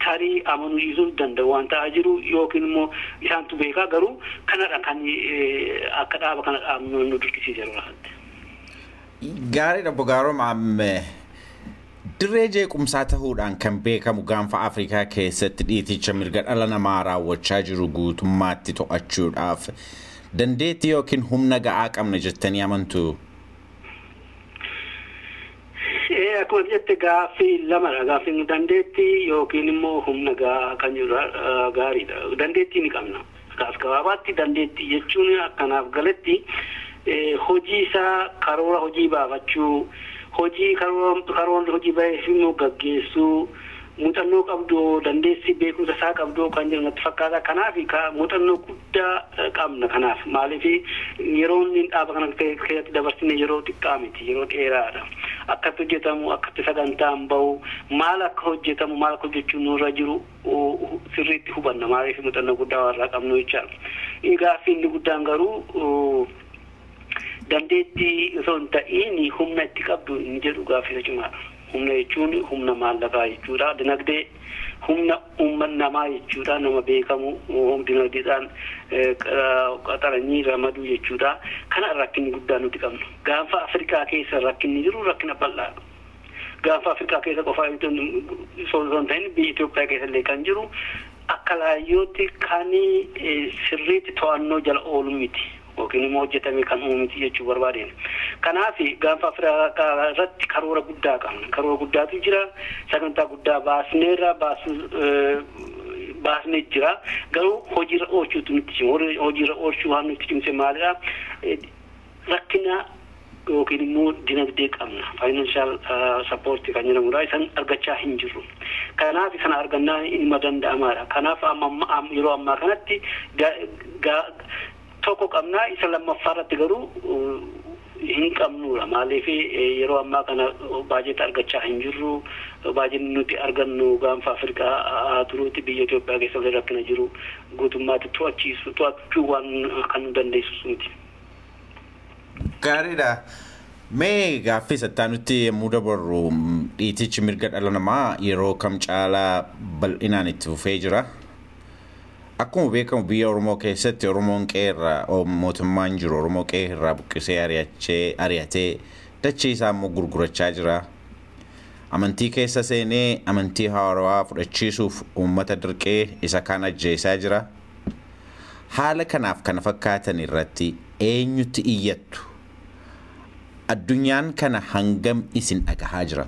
tarii amanuu dhiisuu danda'u waan ta'aa jiru, yookiin immoo isaantu beekaa, garuu kanadha kan akka dhaaba kana dhaabnu nu dirqisiise yeroo kanatti. Gaariidha, Obbo Gaaroma. Dirree jeequmsaa ta'uudhaan kan beekamu gaanfa Afrikaa keessatti dhiiticha mirga dhala namaa raawwachaa jiru guutummaatti to'achuudhaaf dandeettii yookiin humna ga'aa qabna jettanii amantu? Akkuma jette gaaffii lamadha. Gaaffiin dandeettii yookiin immoo humna ga'aa kan jiru gaariidha. Dandeettii ni qabna. As gabaabaatti dandeettii jechuun akkanaaf galetti hojii isaa karoora hojii baafachuu, hojii karoora hojii baheef immoo gaggeessuu, muuxannoo qabdu, dandeettii beekumsa isaa qabdu kan jedhu natti fakkaata. Kanaaf muuxannoo guddaa qabna. Kanaaf maaliif yeroo inni dhaaba kana keessatti dabarsine yeroo xiqqaa miti, yeroo dheeraadha. Akkatti hojjetamu, akkatti sagantaan bahu, maal akka hojjetamu, maal akka hojjechuun nurra jiru sirriitti hubanna. Maaliif muuxannoo guddaa warraa qabnu jechaadha. Gaaffii inni guddaan garuu dandeettii osoo hin ta'iin humna itti qabdu inni jedhu gaaffii cimaadha. Humna jechuun humna maallaqaa jechuudha. Dinagdee, humna uummata namaa jechuudha. Nama beekamu dinagdeedhaan qaxaranii ramaduu jechuudha. Kana rakkinni guddaan nuti qabnu. Gaanfa Afrikaa keessa rakkinni jiru rakkina bal'aadha. Gaanfa Afrikaa keessa qofaa osoo hin ta'in biyya Itoophiyaa keessa illee kan jiru akka laayyootti kan sirriitti to'annoo jala oolu miti, yookiin immoo hojjetame kan uumu miti jechuu barbaadeen. Kanaaf gaanfa Afrikaa irratti karoora guddaa qabna. Karoora guddaatu jira. Sagantaa guddaa baasneerra, baasuu baasnee jira. Garuu hojiirra oolchuutu nutti cima. Hojiirra oolchuu waan nutti cimse maalidha? Rakkina yookiin immoo dinagdee qabna. Financial support kan jedhamudha. Isan argachaa hin jirru. Kanaaf sana argannaan ilma danda'amaadha. Kanaaf amma yeroo ammaa kanatti tokko qabnaa, isa lammaffaa irratti garuu hin qabnudha. Maaliif yeroo ammaa kana baajeta argachaa hin jirru. Baajetni nuti argannu gaanfa Afrikaa haa turuuti, biyya Itoophiyaa keessa illee rakkina jiru guutummaatti to'achiisu to'achuu waan kan nu dandeessisu miti. Gaariidha. Mee gaaffii sattaanutti yommuu dabarru, dhiitichi mirga dhala namaa yeroo kam caalaa bal'inaan itti fufee jira. Akkuma beekamu biyya Oromoo keessatti Oromoon qeerraa mootummaan jiru Oromoo qeerraa buqqisee ari'atee dachee isaa immoo gurgurachaa jira. Amantii keessa seenee amantii haarawaa fudhachiisuuf uummata dirqee isa kaan ajjeesaa jira. Haala kanaaf kana fakkaatan irratti eenyutti iyyattu? Addunyaan kana hangam isin dhagahaa jira?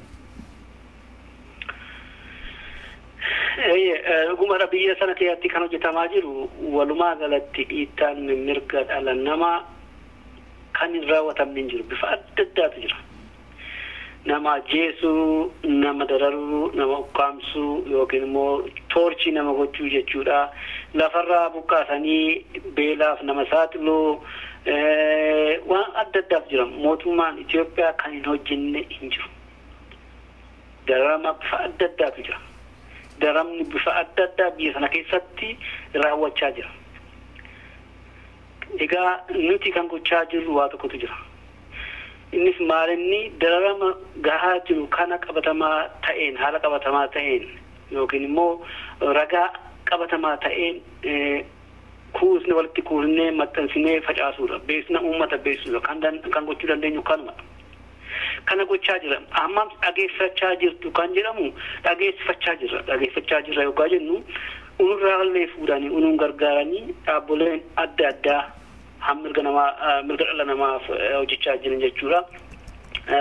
Dhugumadha, biyya sana keessatti kan hojjetamaa jiru walumaa galatti dhiittaan mirga dhala namaa kan hin raawwatamne hin jiru, bifa adda addaatu jira. Nama ajjeesuu, nama dararuu, nama ukkaamsuu yookiin immoo torture nama gochuu jechuudha. Lafarraa buqqaasanii beelaaf nama saaxiluu, waan adda addaaf jira. Mootummaan Itoophiyaa kan hin hojjenne hin jiru. Dararama bifa adda addaatu jira. Daramni bifa adda addaa biyya sana keessatti raawwachaa jira. Egaa nuti kan gochaa jirru waa tokkotu jira. Innis maalinni dararama gahaa jiru kana qabatamaa ta'een, haala qabatamaa ta'een yookiin immoo ragaa qabatamaa ta'een kuusne walitti kuusnee maxxansinee facaasuudha. Beeksisna uummata beeksisuudha. Kan gochuu dandeenyu kanuma. Kana gochaa jira. Hammam dhageeffachaa jirtu kan jedhamu dhageeffachaa jirra. Dhageeffachaa jirra yookaan jennu unurraallee fuudhanii unuun gargaaranii dhaabboleen adda addaa mirga namaa mirga dhala namaaf hojjechaa jiran jechuudha.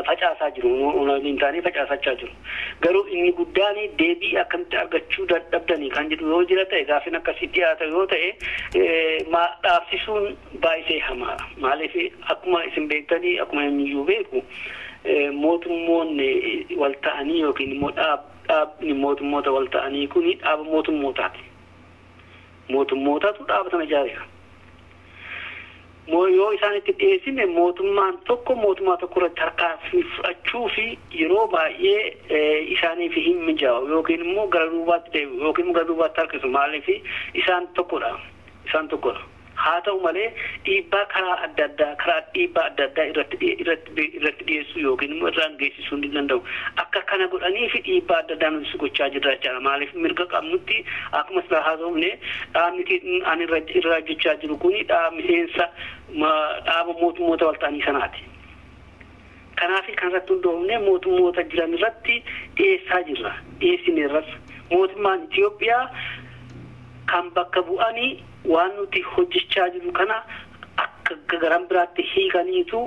Facaasaa jiru. Unuun taanii facaasachaa jiru. Garuu inni guddaan deebii akkamitti argachuu dadhabdanii kan jedhu yoo jira ta'e, gaaffiin akkasii dhiyaata yoo ta'e, dhaabsisuun baay'isee hamaadha. Maaliif, akkuma isin beektanii, akkuma eenyuyyuu beeku, mootummoonni wal ta'anii yookiin immoo dhaabni mootummoota wal ta'anii kun dhaaba mootummootaati. Mootummootatu dhaaba sana ijaareera. Yoo isaan itti dhiyeessine, mootummaan tokko mootummaa tokko irratti tarkaanfii fudhachuu fi yeroo baay'ee isaaniif hin mijaa'u yookiin immoo gara duubaatti deebi'u yookiin immoo gara duubaatti harkisu. Maaliif, isaan tokkodha. Isaan tokkodha. Haa ta'u malee, dhiibbaa karaa adda addaa, karaa dhiibbaa adda addaa irratti dhiyeessuu yookiin immoo irraan geessisuu ni danda'u. Akka kana godhanii fi dhiibbaa adda addaa nuti gochaa jirra jechaadha. Maaliif, mirga qabnutti akkuma silaa haasofne, dhaabni ani irra hojjechaa jiru kuni dhaaba miseensa dhaaba mootummoota walta'anii sanaati. Kanaaf kan irratti hundoofne mootummoota jiran irratti dhiyeessaa jirra. Dhiyeessineerras mootummaan Itoophiyaa kan bakka bu'anii waan nuti hojjechaa jiru kana akka garan biraatti hiikaniitu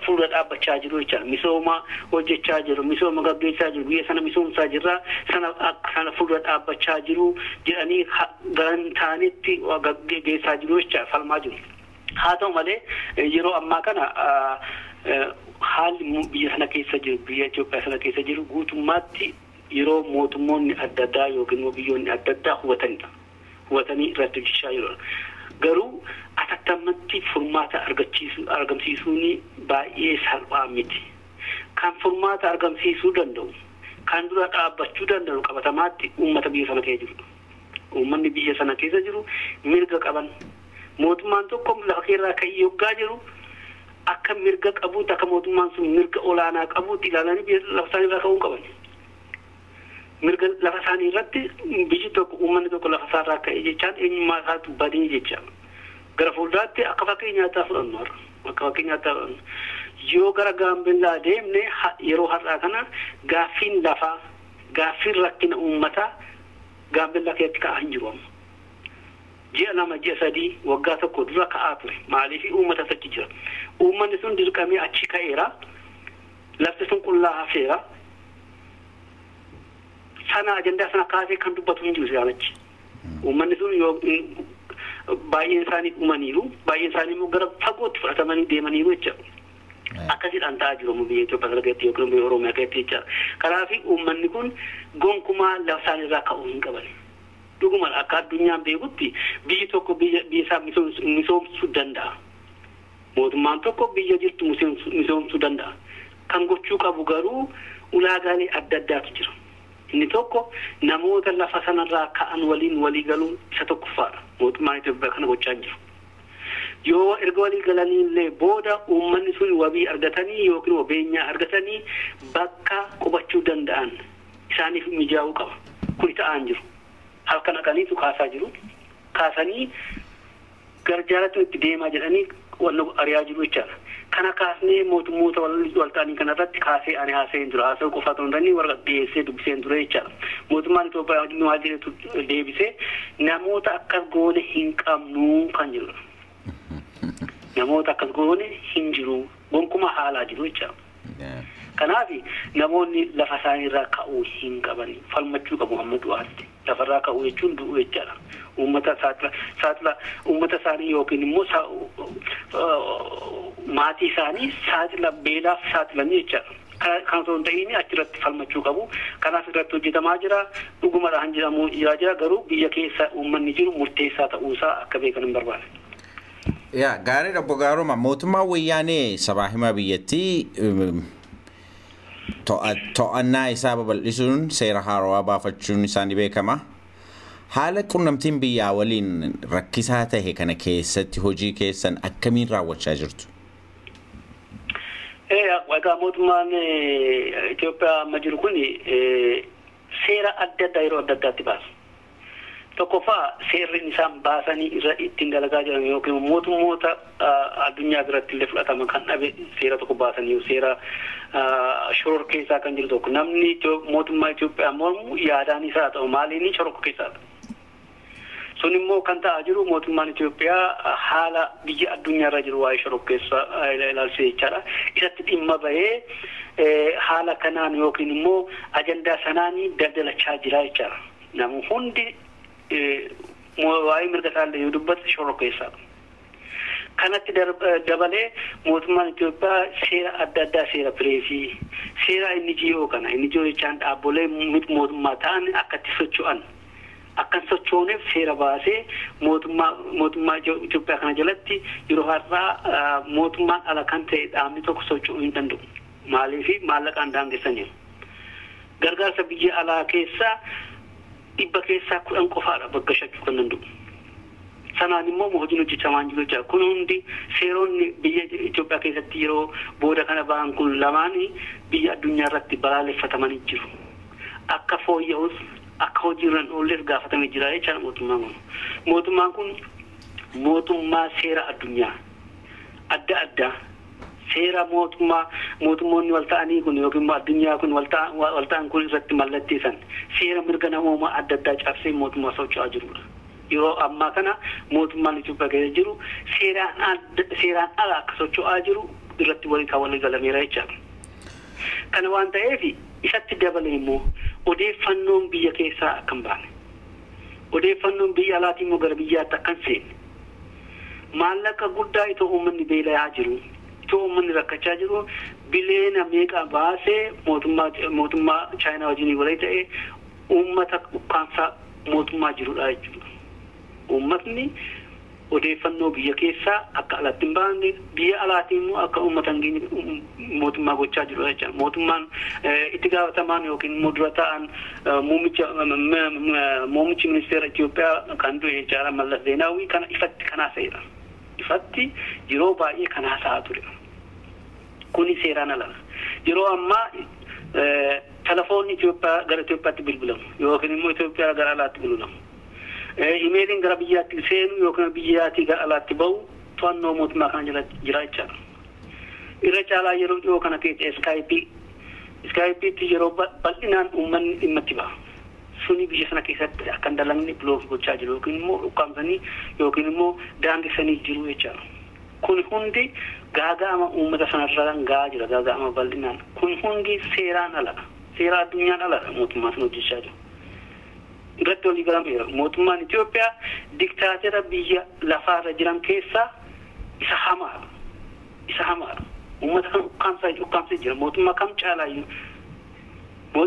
fuula dhaabbachaa jiru jechaadha. Misooma hojjechaa jiru, misooma gaggeessaa jiru, biyya sana misoomsaa jirra, sana fuula dhaabbachaa jiru jedhanii garan taanetti gaggeessaa jiru jechaadha, falmaa jiru. Haa ta'u malee, yeroo ammaa kana haalli biyya sana keessa jiru, biyya Itoophiyaa sana keessa jiru guutummaatti yeroo mootummoonni adda addaa yookiin immoo biyyoonni adda addaa hubatanidha. Hubatanii irratti hojjechaa jiru. Garuu atattamatti furmaata argamsiisuun baay'ee salphaa miti. Kan furmaata argamsiisuu danda'u, kan dura dhaabbachuu danda'u qabatamaatti uummata biyya sana keessa jiru. Uummanni biyya sana keessa jiru mirga qaban. Mootummaan tokko lafa keerraa ka'ee yoggaa jiru akka mirga qabuutti, akka mootummaan sun mirga olaanaa qabuutti ilaalanii lafa isaanii irraa ka'uu qaban. Mirga lafa isaanii irratti biyyi tokko, uummanni tokko lafa isaarraa ka'e jechaan eenyummaa isaatu badee jecha. Gara fuulduraatti akka fakkeenyaatti fudhannu har'a. Akka fakkeenyaatti fudhannu. Yoo gara Gaambellaa deemne, yeroo har'aa kana gaaffiin lafaa, gaaffiin rakkina uummataa Gaambellaa keessatti ka'aa hin jiru amma. Ji'a 2, ji'a 3, waggaa tokko dura ka'aa ture. Maaliif, uummata achi jira. Uummanni sun dirqamee achi ka'eera. Lafti sun qullaa hafeera. Sana ajandaa sana kaasee kan dubbatu hin jiru si'aan achi. Uummanni sun yoo baay'een isaanii dhumaniiru, baay'een isaanii immoo gara fagootti fudhatamanii deemaniiru jechuudha. Akkasiidhaan ta'aa jiru biyya Itoophiyaa sana keessatti yookiin biyya Oromiyaa keessatti jechuudha. Kanaaf uummanni kun gonkumaa lafa isaanii irraa ka'uu hin qaban. Dhuguma akka addunyaan beekutti biyyi tokko biyya isaa misoomsuu danda'a. Mootummaan tokko biyya jirtu misoomsuu danda'a. Kan gochuu qabu garuu ulaagaalee adda addaatu jira. Inni tokko namoota lafa sanarraa ka'an waliin walii galuun isa tokkoffaadha. Mootummaan Itoophiyaa kana gochaa hin jiru. Yoo erga walii galanii illee booda uummanni sun wabii argatanii yookiin wabeenyaa argatanii bakka qubachuu danda'an isaaniif mijaa'uu qaba. Kun ta'aa hin jiru. Halkan haqaniitu kaasaa jiru. Kaasanii gara jaalatti itti deemaa jedhanii wanna ari'aa jiru jechaadha. Kana kaasnee mootummoota walta'anii kanarratti kaasee ani haasee hin ture. Haasa'uu qofa otoo hin taane warra dhiyeessee dubbisee hin ture jechaadha. Mootummaan Itoophiyaa maal jedhetu deebisee, namoota akkas goone hin qabnu kan jedhudha. Namoota akkas goone hin jiru. Gonkumaa haalaa jiru jechaadha. Kanaaf namoonni lafa isaanii irraa ka'uu hin qaban, falmachuu qabu hamma du'aatti. Lafarraa ka'uu jechuun du'uu jechaadha. Uummata saaxila, uummata isaanii yookiin immoo maatii isaanii saaxila, beelaaf saaxilanii jechaadha. Kan osoo hin ta'in achirratti falmachuu qabu. Kanaaf irratti hojjetamaa jira. Dhugumadhaan jedhamu jira, garuu biyya keessa uummanni jiru murteessaa ta'uusaa akka beekan hin barbaade. Yaa, gaariidha, obbo Gaaroma. Mootummaan wayyaanee sabaa himaa biyyattii To'annaa isaa babal'isuun seera haarawaa baafachuun isaa ni beekama. Haala qunnamtiin biyyaa waliin rakkisaa tahe kana keessatti hojii keessan akkamiin raawwachaa jirtu? Egaa mootummaan Itoophiyaa amma jiru kun seera adda addaa yeroo adda addaatti baasa. Tokkoffaa, seerri isaan baasanii irra ittiin dalagaa jiran yookiin mootummoota addunyaa biratti illee fudhatama kan dhabe seera tokko baasanii, seera shoror keessaa kan jiru tokko, namni mootummaa Itoophiyaa mormu yaadaan isaa ta'u maaliin shoror keessaadha. Sun immoo kan ta'aa jiru mootummaan Itoophiyaa haala biyya addunyaarra jiru waa'ee shoror keessa ilaalchisee jechaadha. Isatti dhimma bahee haala kanaan yookiin immoo ajandaa sanaan daldalachaa jira jechaadha. Namni hundi waa'ee mirga isaallee yoo dubbate shoror keessaadha. Kanatti dabalee mootummaan Itoophiyaa seera adda addaa, seera pireesii, seera NGO kana, NGO jechaan dhaabbolee miti mootummaa ta'an akka itti socho'an akka hin sochooneef seera baasee, mootummaa Itoophiyaa kana jalatti yeroo har'aa mootummaan ala kan ta'e dhaabni tokko socho'uu hin danda'u. Maaliif? Maallaqaan daangessaniiru. Gargaarsa biyya alaa keessaa 10% qofaadha bakka shachuu kan danda'u. Sanaan immoo hojiin hojjetamaa jiru jechuudha. Kun hundi seeronni biyya Itoophiyaa keessatti yeroo booda kana ba'an kun lamaan biyya addunyaa irratti balaaleffatamanii jiru. Akka fooyya'us, akka hojiirra hin oolles gaafatamee jira jechaadha mootummaan kun. Mootummaan kun mootummaa seera addunyaa adda addaa, seera mootummaa mootummoonni wal ta'anii kun yookiin immoo addunyaa kun wal ta'an kun irratti mallatteessan, seera mirga namoomaa adda addaa cabsee mootummaa socho'aa jirudha. Yeroo ammaa kana mootummaan Itoophiyaa keessa jiru seeraan ala akka socho'aa jiru irratti walii kan walii galameera jechaadha. Kana waan ta'eef, isatti dabalee immoo odeeffannoon biyya keessaa akka hin baane, odeeffannoon biyya alaatii immoo gara biyyaatti akka hin seenne, maallaqa guddaa itoo uummanni beela'aa jiru, itoo uummanni rakkachaa jiru, biliyoona meeqa baasee mootummaa Chaayinaa wajjin walii ta'ee uummata ukkaamsaa mootummaa jirudha jechuudha. Uummatni odeeffannoo biyya keessaa akka alatti hin baane, biyya alaatii immoo akka uummata hin geenye mootummaa gochaa jiru jechuudha. Mootummaan itti gaafatamaan yookiin immoo dura ta'an muummichi ministeera Itoophiyaa kan du'e jechaadha, Mallas Zeenaawii, kana ifatti kan haasa'edha. Ifatti yeroo baay'ee kan haasa'aa ture. Kuni seeraan ala. Yeroo ammaa telefoonni Itoophiyaa gara Itoophiyaatti bilbilamu yookiin immoo Itoophiyaa gara alaatti bilbilamu, imeeliin gara biyyaatti seenu yookiin biyyaatii gara alaatti bahu to'annoo mootummaa kana jala jira jechaadha. Irra caalaa yeroo dhiyoo kana keessa Skypeiitti yeroo bal'inaan uummanni dhimma itti baha. Suni biyya sana keessatti akka hin dalagne block gochaa jiru yookiin immoo ukkaamsanii yookiin immoo daangessanii jiru jechaadha. Kun hundi gaaga'ama uummata sanarraan gahaa jira, gaaga'ama bal'inaan. Kun hundi seeraan ala. Seera addunyaan ala mootummaa sana hojjechaa jiru. Irratti walii galameera. Mootummaan Itoophiyaa diktaatera biyya lafaarra jiran keessaa isa hamaadha. Isa hamaadha. Uummata kan ukkaamsee jira. Mootummaa kam caalaayyuu.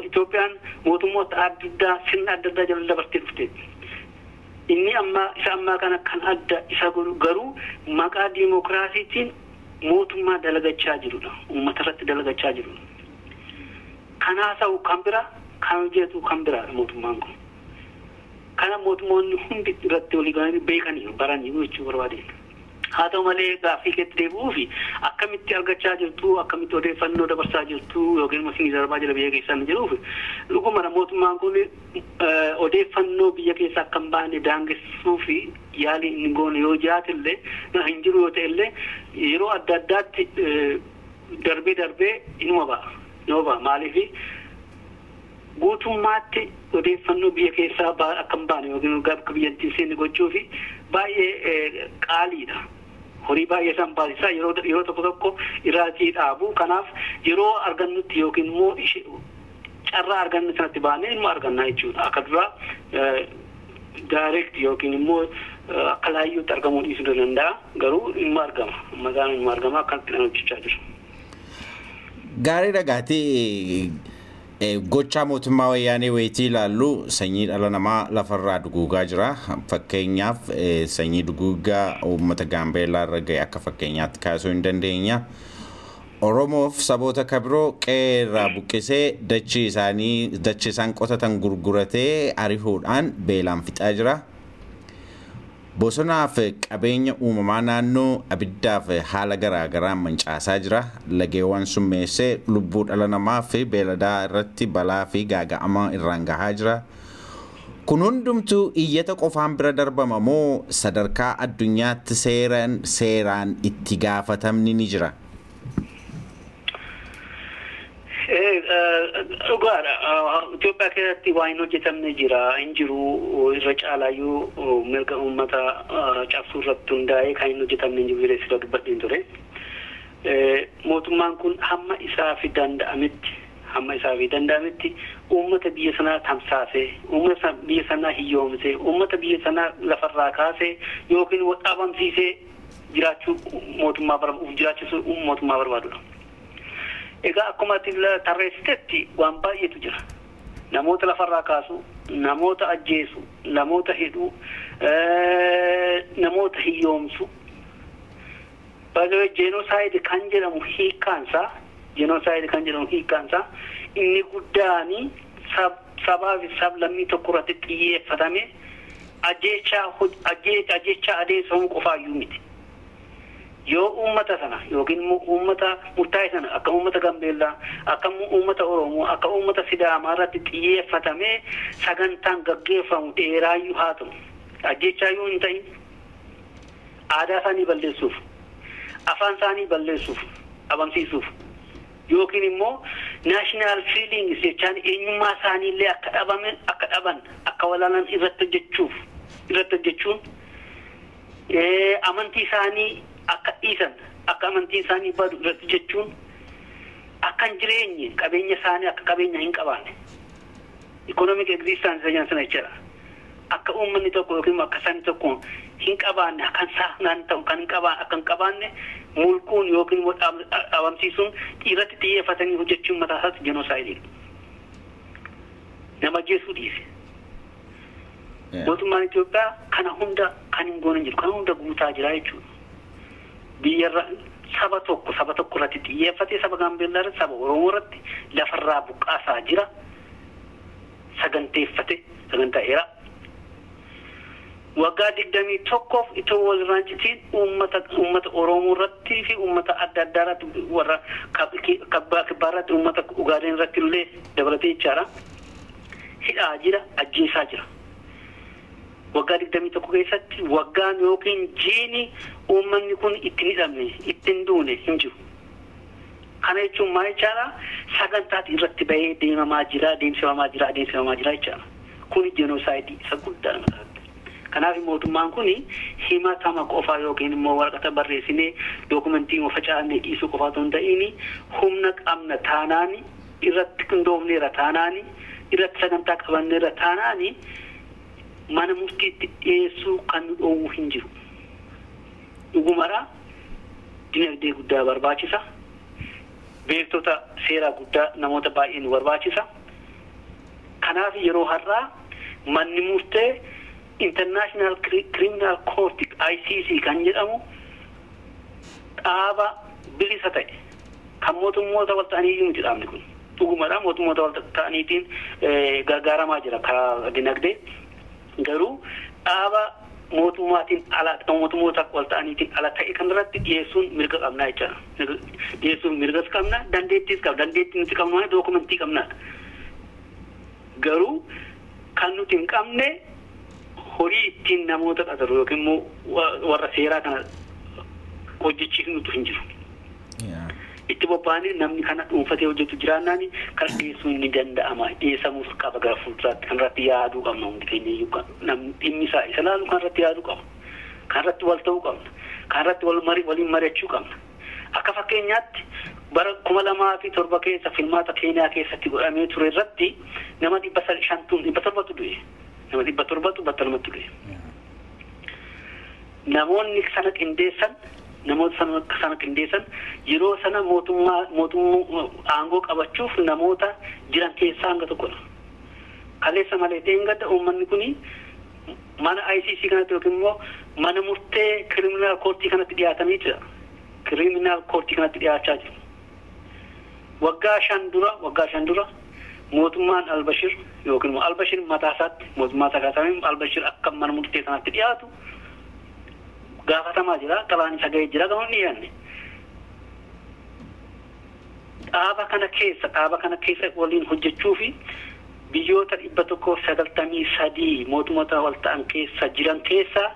Itoophiyaan mootummoota adda addaa, sirna adda addaa jala dabartee dhufteetti. Inni ammaa isa ammaa kana kan adda isa godhu garuu maqaa diimokiraasiitiin mootummaa dalagachaa jirudha. Uummata irratti dalagachaa jirudha. Kanaa ta'u kan biraa kan hojjetu kan biraadha mootummaan kun. Kana mootummoonni hundi irratti walii galanii beekanii baranii jechuu barbaadeen. Haa ta'u malee, gaaffii keetti deebi'uu fi akkamitti argachaa jirtu, akkamitti odeeffannoo dabarsaa jirtu yookiin immoo isinii darbaa jira biyya keessan jiruuf, dhuguma mootummaan kun odeeffannoo biyya keessaa akka hin baane daangessuu fi yaalii inni goone yoo jiraate illee, hin jiru yoo ta'e illee, yeroo adda addaatti darbee darbee inuma ba'a. Inuma ba'a. Maaliif? Guutummaatti odeeffannoo biyya keessaa akka hin baane yookiin akka biyyattiin seenne gochuu fi baay'ee qaaliidha. Horii baay'ee isaan baasisaa, yeroo tokko tokko irraatii dhaabu. Kanaaf yeroo argannutti yookiin immoo carraa argannu sanatti baanee immoo argannaa jechuudha. Akka duraa direct yookiin immoo akka laayyootti argamuu dhiisuu danda'a. Garuu immoo argama. Ammasaan immoo argama, akkanatti kan hojjechaa jiru. Gaarii dhagaatii. Gochaa mootummaa Wayyaanee wayitii ilaallu, sanyii dhala namaa lafarraa duguugaa jira. Fakkeenyaaf, sanyii duguugaa uummata Gaambeellaa irra ga'e akka fakkeenyaatti kaasuu hin dandeenya. Oromoof saboota kabiroo qe'ee irraa buqqisee dachii isaanii dachii isaan qotatan gurguratee ari'uudhaan beelaan fixaa jira. Bosonaaf qabeenya uumamaa naannoo abiddaaf haala garaagaraan mancaasaa jira. Lageewwan summeessee lubbuu dhala namaa fi beeladaa irratti balaa fi gaaga'ama irraan gahaa jira. Kun hundumtuu iyyata qofaan bira darbama moo sadarkaa addunyaatti seeraan itti gaafatamni ni jira? Dhugaadha. Itoophiyaa keessatti waan hin hojjetamne jira. Hin jiru irra caalaayyuu mirga uummata cabsuu irratti hundaa'ee kan hin hojjetamne hin jiru jedhee sira dubbadheen ture. Mootummaan kun hamma isaa fi danda'ametti uummata biyya sanaa tamsaasee, uummata biyya sanaa hiyyoomsee, uummata biyya sanaa lafarraa kaasee yookiin dhabamsiisee jiraachuu mootummaa jiraachisuu mootummaa barbaadudha. Egaa akkuma ati tarreessitetti waan baay'eetu jira. Namoota lafarraa kaasu, namoota ajjeesu, namoota hidhuu, namoota hiyyoomsu. Baay'ee jenosaayid kan jedhamu hiikkaansaa inni guddaani sabaa fi sablammii tokko irratti xiyyeeffatame ajjeechaa adeemsifamuu qofaayyuu miti. Yoo uummata sana yookiin immoo uummata murtaa'e sana akka uummata Gambeellaa, akka uummata Oromoo, akka uummata Sidaamaa irratti xiyyeeffatamee sagantaan gaggeeffamu dheeraayyuu haa ta'u, ajjeechaayyuu hin ta'in, aadaa isaanii balleessuuf, afaan isaanii balleessuuf, dhabamsiisuuf yookiin immoo national feelings jechaan eenyummaa isaanii illee akka dhaban, akka walaalan irratti hojjechuun amantii isaanii akka dhiisan, akka amantiin isaanii badu irratti jechuun, akka hin jireenye qabeenya isaanii akka qabeenya hin qabaanne economic existence jedhan sana jechuudha. Akka uummanni tokko yookiin akka sabni tokko hin qabaanne, akka isaan ta'u kan hin qabaanne, akka hin qabaanne mulquun yookiin dhabamsiisuun irratti xiyyeeffatanii hojjechuun mataa isaatti jenosaayidii. Nama ajjeesuu dhiise. Mootummaan Itoophiyaa kana hunda kan hin goone jiru, kana hunda guutaa jira jechuudha. Biyyarra saba tokko irratti xiyyeeffatee saba Gaambeellaa irratti, saba Oromoo irratti lafarraa buqqaasaa jira. Saganteeffate sagantaa dheeraa. Waggaa 21 itoo walirraan citiin uummata Oromoo irratti fi uummata adda addaa irratti warra kibbaa irratti uummata Ugaadeen irratti illee dabalatee jechaadha. Hidhaa jira, ajjeesaa jira. Waggaa 21 keessatti waggaan yookiin jiini uummanni kun ittiin hidhamne, ittiin duune hin jiru. Kana jechuun maal jechaadha? Sagantaati irratti bahee deemamaa jira, adeemsifamaa jira jechaadha. Kun jenosaayidii isa guddaa mataatti. Kanaaf mootummaan kun himatama qofa yookiin immoo waraqata barreessinee dookumentii facaafnee dhiisuu qofa otoo hin ta'in humna qabna taanaani, irratti qindoomneera taanaani, irratti sagantaa qabanneera taanaani mana murtiitti dhiyeessuu kan nu dhoowwu hin jiru. Dhugumaraa dinagdee guddaa barbaachisa. Beektota seeraa guddaa namoota baay'ee nu barbaachisa. Kanaaf yeroo har'aa manni murtee International Criminal Court ICC kan jedhamu dhaaba bilisa ta'e kan mootummoota wal ta'anii iyyuu miti dhaabni kun. Dhugumadha mootummoota wal ta'aniitiin gargaaramaa jira karaa dinagdee. Garuu dhaaba mootummaatiin ala, mootummoota wal ta'aniitiin ala ta'e kanarratti dhiyeessuun mirga qabnaa jechaadha. Dhiyeessuun mirgas qabna, dandeettiis qabna. Dandeettii nuti qabnu malee dookumentii qabnaadha. Garuu kan nuti hin qabne horii ittiin namoota qaxaru yookiin immoo warra seeraa kana hojjechiifnutu hin jiru. Itti bobba'anii namni kana dhuunfatee hojjetu jiraannaan kan dhiyeessuun ni danda'ama. Dhiyeessamuus qaba gara fuulduraatti. Kanarratti yaaduu qabna hundi keenya iyyuu. Namni dhimmi isaa isa laalu kanarratti yaaduu qaba. Kanarratti wal ta'uu qabna. Kanarratti waliin mari'achuu qabna. Akka fakkeenyaatti bara 2007 keessa filmaata Keeniyaa keessatti godhamee ture irratti nama 500 du'e. Nama 700 battalumatti du'e. Namoonni sana qindeessan namoota sana qindeessan yeroo sana mootummaa aangoo qabachuuf namoota jiran keessaa hanga tokkodha. Kaleessa malee dheengadda uummanni kuni mana ICC kanatti yookiin immoo mana murtee kiriminaal koortii kanatti dhiyaatanii jira. Kiriminaal koortii kanatti dhiyaachaa jiru. Waggaa 5 dura mootummaan Albashir yookiin immoo Albashir mataa isaatti, mootummaa isaa Albashir akka mana murtee sanatti dhiyaatu gaafatamaa jira. Xalaan isa ga'ee jira, garuu hin dhiyaanne. Dhaaba kana keessa waliin hojjechuu fi biyyoota 193 mootummoota wal ta'an keessa jiran keessaa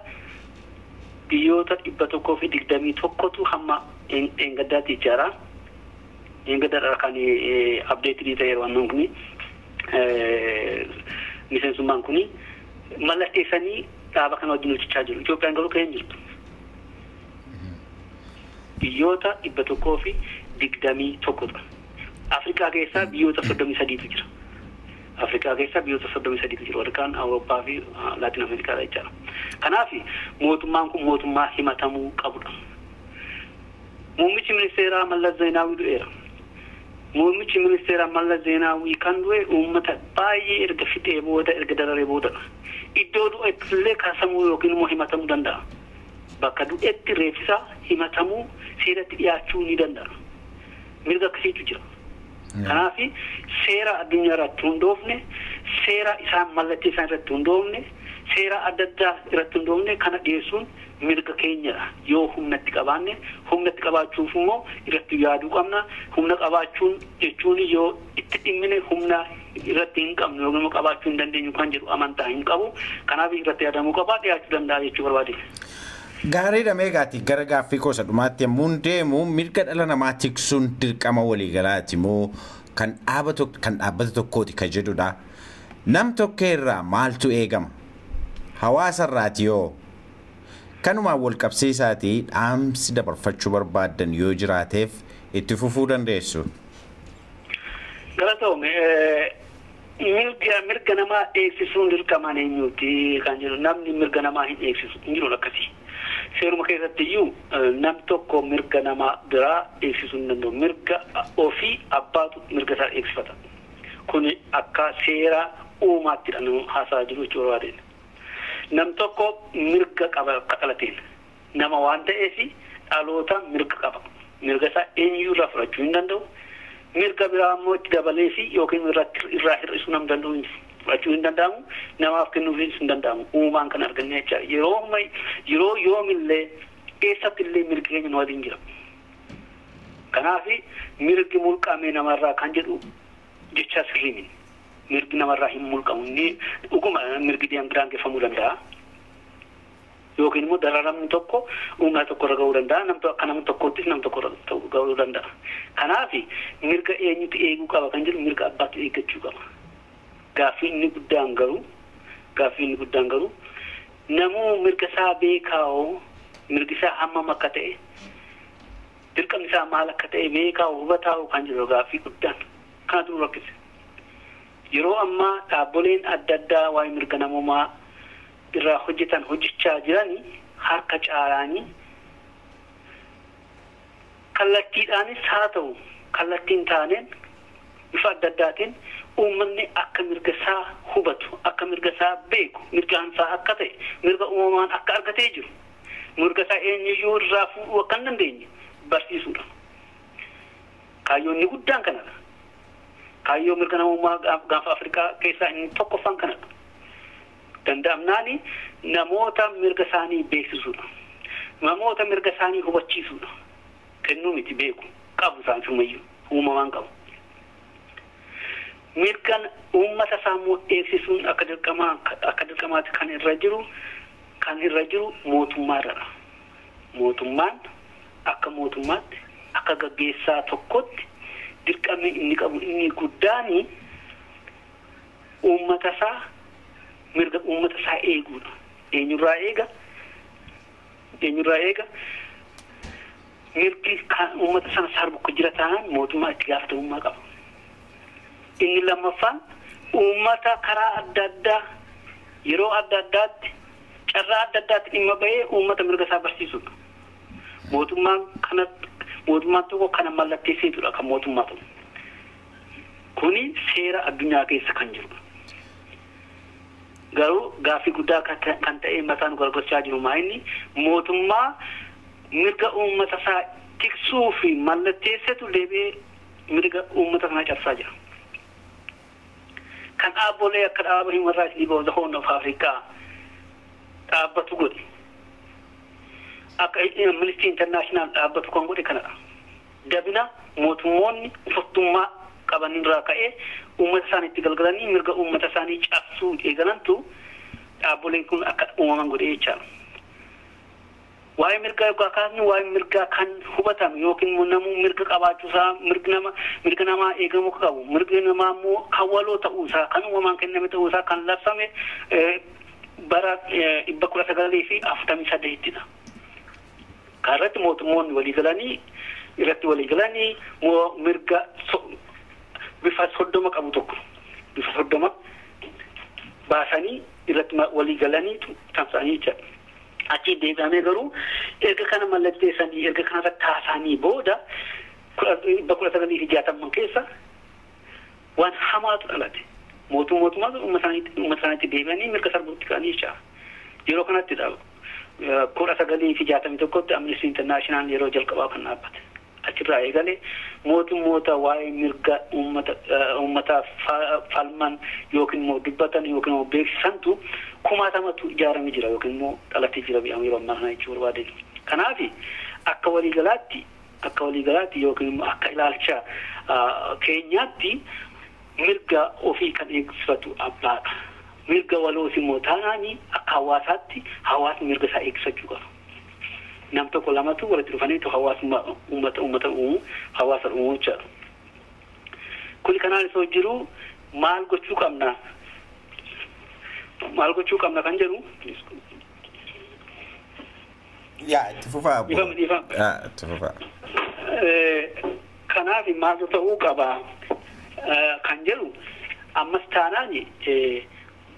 biyyoota 121tu hamma dheengaddaatti ijaara. Dheengaddaadha kan update ta'e waan kuni, miseensummaan kuni mallatteessanii dhaaba kana wajjin hojjechaa jiru. Itoophiyaan garuu keessa hin jirtu. Biyyoota 121dha. Afrikaa keessaa biyyoota 33tu jira. Afrikaa keessaa biyyoota 33tu jira. Warri kaan Awurooppaa fi Laatin Ameerikaadha jechaadha. Kanaaf mootummaan kun mootummaa himatamuu qabudha. Muummichi ministeeraa Mallas Zeenaawii du'eera. Muummichi ministeeraa Mallas Zeenaawii kan du'e uummata baay'ee erga fixee booda, erga dararee boodadha. Iddoo du'etti illee kaasamuu yookiin immoo himatamuu danda'a. Bakka du'etti reeffisaa himatamuu, seeratti dhiyaachuu ni danda'a. Mirga akkasiitu jira. Kanaaf seera addunyaa irratti hundoofne, seera isaan mallattee isaan irratti hundoofne, seera adda addaa irratti hundoofne kana dhiyeessuun mirga keenyadha. Yoo humnatti qabaanne, humnatti qabaachuuf immoo irratti yaaduu qabna. Humna qabaachuun jechuun yoo itti dhimmine humna irratti hin qabnu yookiin immoo qabaachuu hin dandeenyu kan jedhu amantaa hin qabu. Kanaaf irratti yaadamuu qaba, dhiyaachuu danda'a jechuu barbaade. Gaariidha. Meegaati gara gaaffii gosa dhumaatti yommuu deemu, mirga dhala namaa tiksuun dirqama waliigalaati moo kan dhaabbata tokkooti kan jedhudha. Nam tokko irraa maaltu eegama? Hawaasa irraati yoo? Kanumaan wal qabsiisaatii dhaamsi dabarfachuu barbaaddan yoo jiraateef itti fufuu dandeessu. Galatoome. Mirga namaa eegsisuun dirqamaan eenyuuti kan jedhu, namni mirga namaa hin eegsisu hin jiru akkasii. Seeruma keessatti iyyuu nam tokko mirga namaa biraa eegsisuu hin danda'u. Mirga ofii abbaatu mirga isaa eegsifata. Kuni akka seera uumaatti nama haasaa jiru jechuu barbaadeen. Nam tokko mirga qaba akka dhalateen. Nama waan ta'eef dhaloota mirga qaba. Mirga isaa eenyuu irraa fudhachuu hin danda'u. Mirga biraa immoo itti dabalee fi yookiin irraa hir'isuu nam danda'u hin jiru. Fudhachuu hin danda'amu, namaaf kennuufis hin danda'amu. Uumaan kan arganne jecha yeroo yeroo yoomillee eessatti illee mirgi keenya nu waliin jira. Kanaaf mirgi mulqame namarraa kan jedhu jecha sirrii miti. Mirgi namarraa hin mulqamu. Inni dhuguma mirgi daangeffamuu danda'a. Yookiin immoo dararamni tokko uummata tokko irra ga'uu danda'a. Nam akka nama tokkoottis nam tokko irra ga'uu danda'a. Kanaaf mirga eenyutu eeguu qaba kan jedhu, mirga abbaatu eeggachuu qaba. Gaaffii inni guddaan garuu namuu mirga isaa beekaa'oo, mirgi isaa hammam akka ta'e, dirqamni isaa maal akka ta'e beekaa'oo, hubataa'oo kan jedhu gaaffii guddaan kanatu nu rakkise. Yeroo ammaa dhaabboleen adda addaa waa'ee mirga namummaa irraa hojjetan, hojjechaa jiranii, harka caalaanii kallattiidhaanis haa ta'u kallattiin taaneen bifa adda addaatiin uummanni akka mirga isaa hubatu, akka mirga isaa beeku, mirgaan isaa akka ta'e, mirga uumamaan akka argatee jiru, mirga isaa eenyuyyuu irraa fuudhuu akka hin dandeenye barsiisuudha. Kaayyoon guddaan kanadha. Kaayyoo mirga namummaa Gaanfa Afrikaa keessaa inni tokkoffaan kanadha. Danda'amnaani namoota mirga isaanii beeksisuudha. Namoota mirga isaanii hubachiisuudha. Kennuu miti, beeku qabu isaan sumayyuu uumamaan qabu. Mirga uummata isaa immoo eegsisuun akka dirqamaatti kan irra jiru mootummaa irradha. Mootummaan akka mootummaatti, akka gaggeessaa tokkotti dirqamni inni qabu inni guddaani uummata isaa, mirga uummata isaa eeguudha. Eenyurraa eega? Eenyurraa eega? Mirgi uummata sana sarbu jira taanaan mootummaa itti gaafatamummaa qaba. Inni lammaffaan uummata karaa adda addaa, yeroo adda addaatti, carraa adda addaatti dhimma bahee uummata mirga isaa barsiisudha. Mootummaan tokko kana mallatteesseetudha kan mootummaa ta'u. Kuni seera addunyaa keessa kan jirudha. Garuu gaaffii guddaa kan ta'e mataan gargochaa jiru maa inni mootummaa mirga uummata isaa tiksuu fi mallatteessetu deebi'ee mirga uummata sanaa cabsaa jira. Kan dhaabbolee akka dhaaba Human Rights League of the Horn of Africa dhaabbatu godhe, akka Amnesty International dhaabbatu kan godhe kanadha. Dabina mootummoonni uffuttummaa qaban irraa ka'ee uummata isaanii itti galgalanii mirga uummata isaanii cabsuu eegalantu dhaabboleen kun akka uumaman godhe jechaadha. Waa'ee mirgaa yookaan kaasni waa'ee mirgaa kan hubatame yookiin immoo namuu mirga qabaachuusaa, mirga namaa eegamuu qabu, mirgi namaa immoo kan waloo ta'uusaa, kan uumamaan kenname ta'uusaa kan labsame bara 1948ttidha. Kan irratti mootummoonni walii galanii irratti walii galanii mirga bifa 30 qabu tokko bifa 30 baasanii irratti walii galaniitu tamsa'anii jechaadha. Achi deebi'amee garuu erga kana mallatteessanii, erga kana irratti haasa'anii booda 1960 keessa waan hamaatu dhalate. Mootummaatu uummata isaaniitti deebi'anii mirga sarbuutti ka'anii jechaadha. Yeroo kanatti 1961tti Amnesty International yeroo jalqabaa kan dhaabbate. Achirraa eegalee mootummoota waa'ee mirga uummataaf falman yookiin immoo dubbatan yookiin immoo beeksisantu kumaatamatu ijaaramee jira yookiin immoo dhalatee jira yeroo ammaa kana jechuu barbaade. Kanaaf akka waliigalaatti yookiin immoo akka ilaalcha keenyaatti mirga ofii kan eegsifatu abbaadha. Mirga waloos immoo taanaani akka hawaasaatti hawaasni mirga isaa eegsifachuu qaba. Nam tokko lamatu walitti dhufaniitu hawaasummaa uummata uumu, hawaasa uumu jechaadha. Kuni kanaan osoo jiru maal gochuu qabna? Maal gochuu qabna kan jedhu. Yaa, itti fufaa, abbo. Dhiifama, dhiifama. Yaa, itti fufaa. Kanaaf maaltu ta'uu qaba kan jedhu, ammas taanaan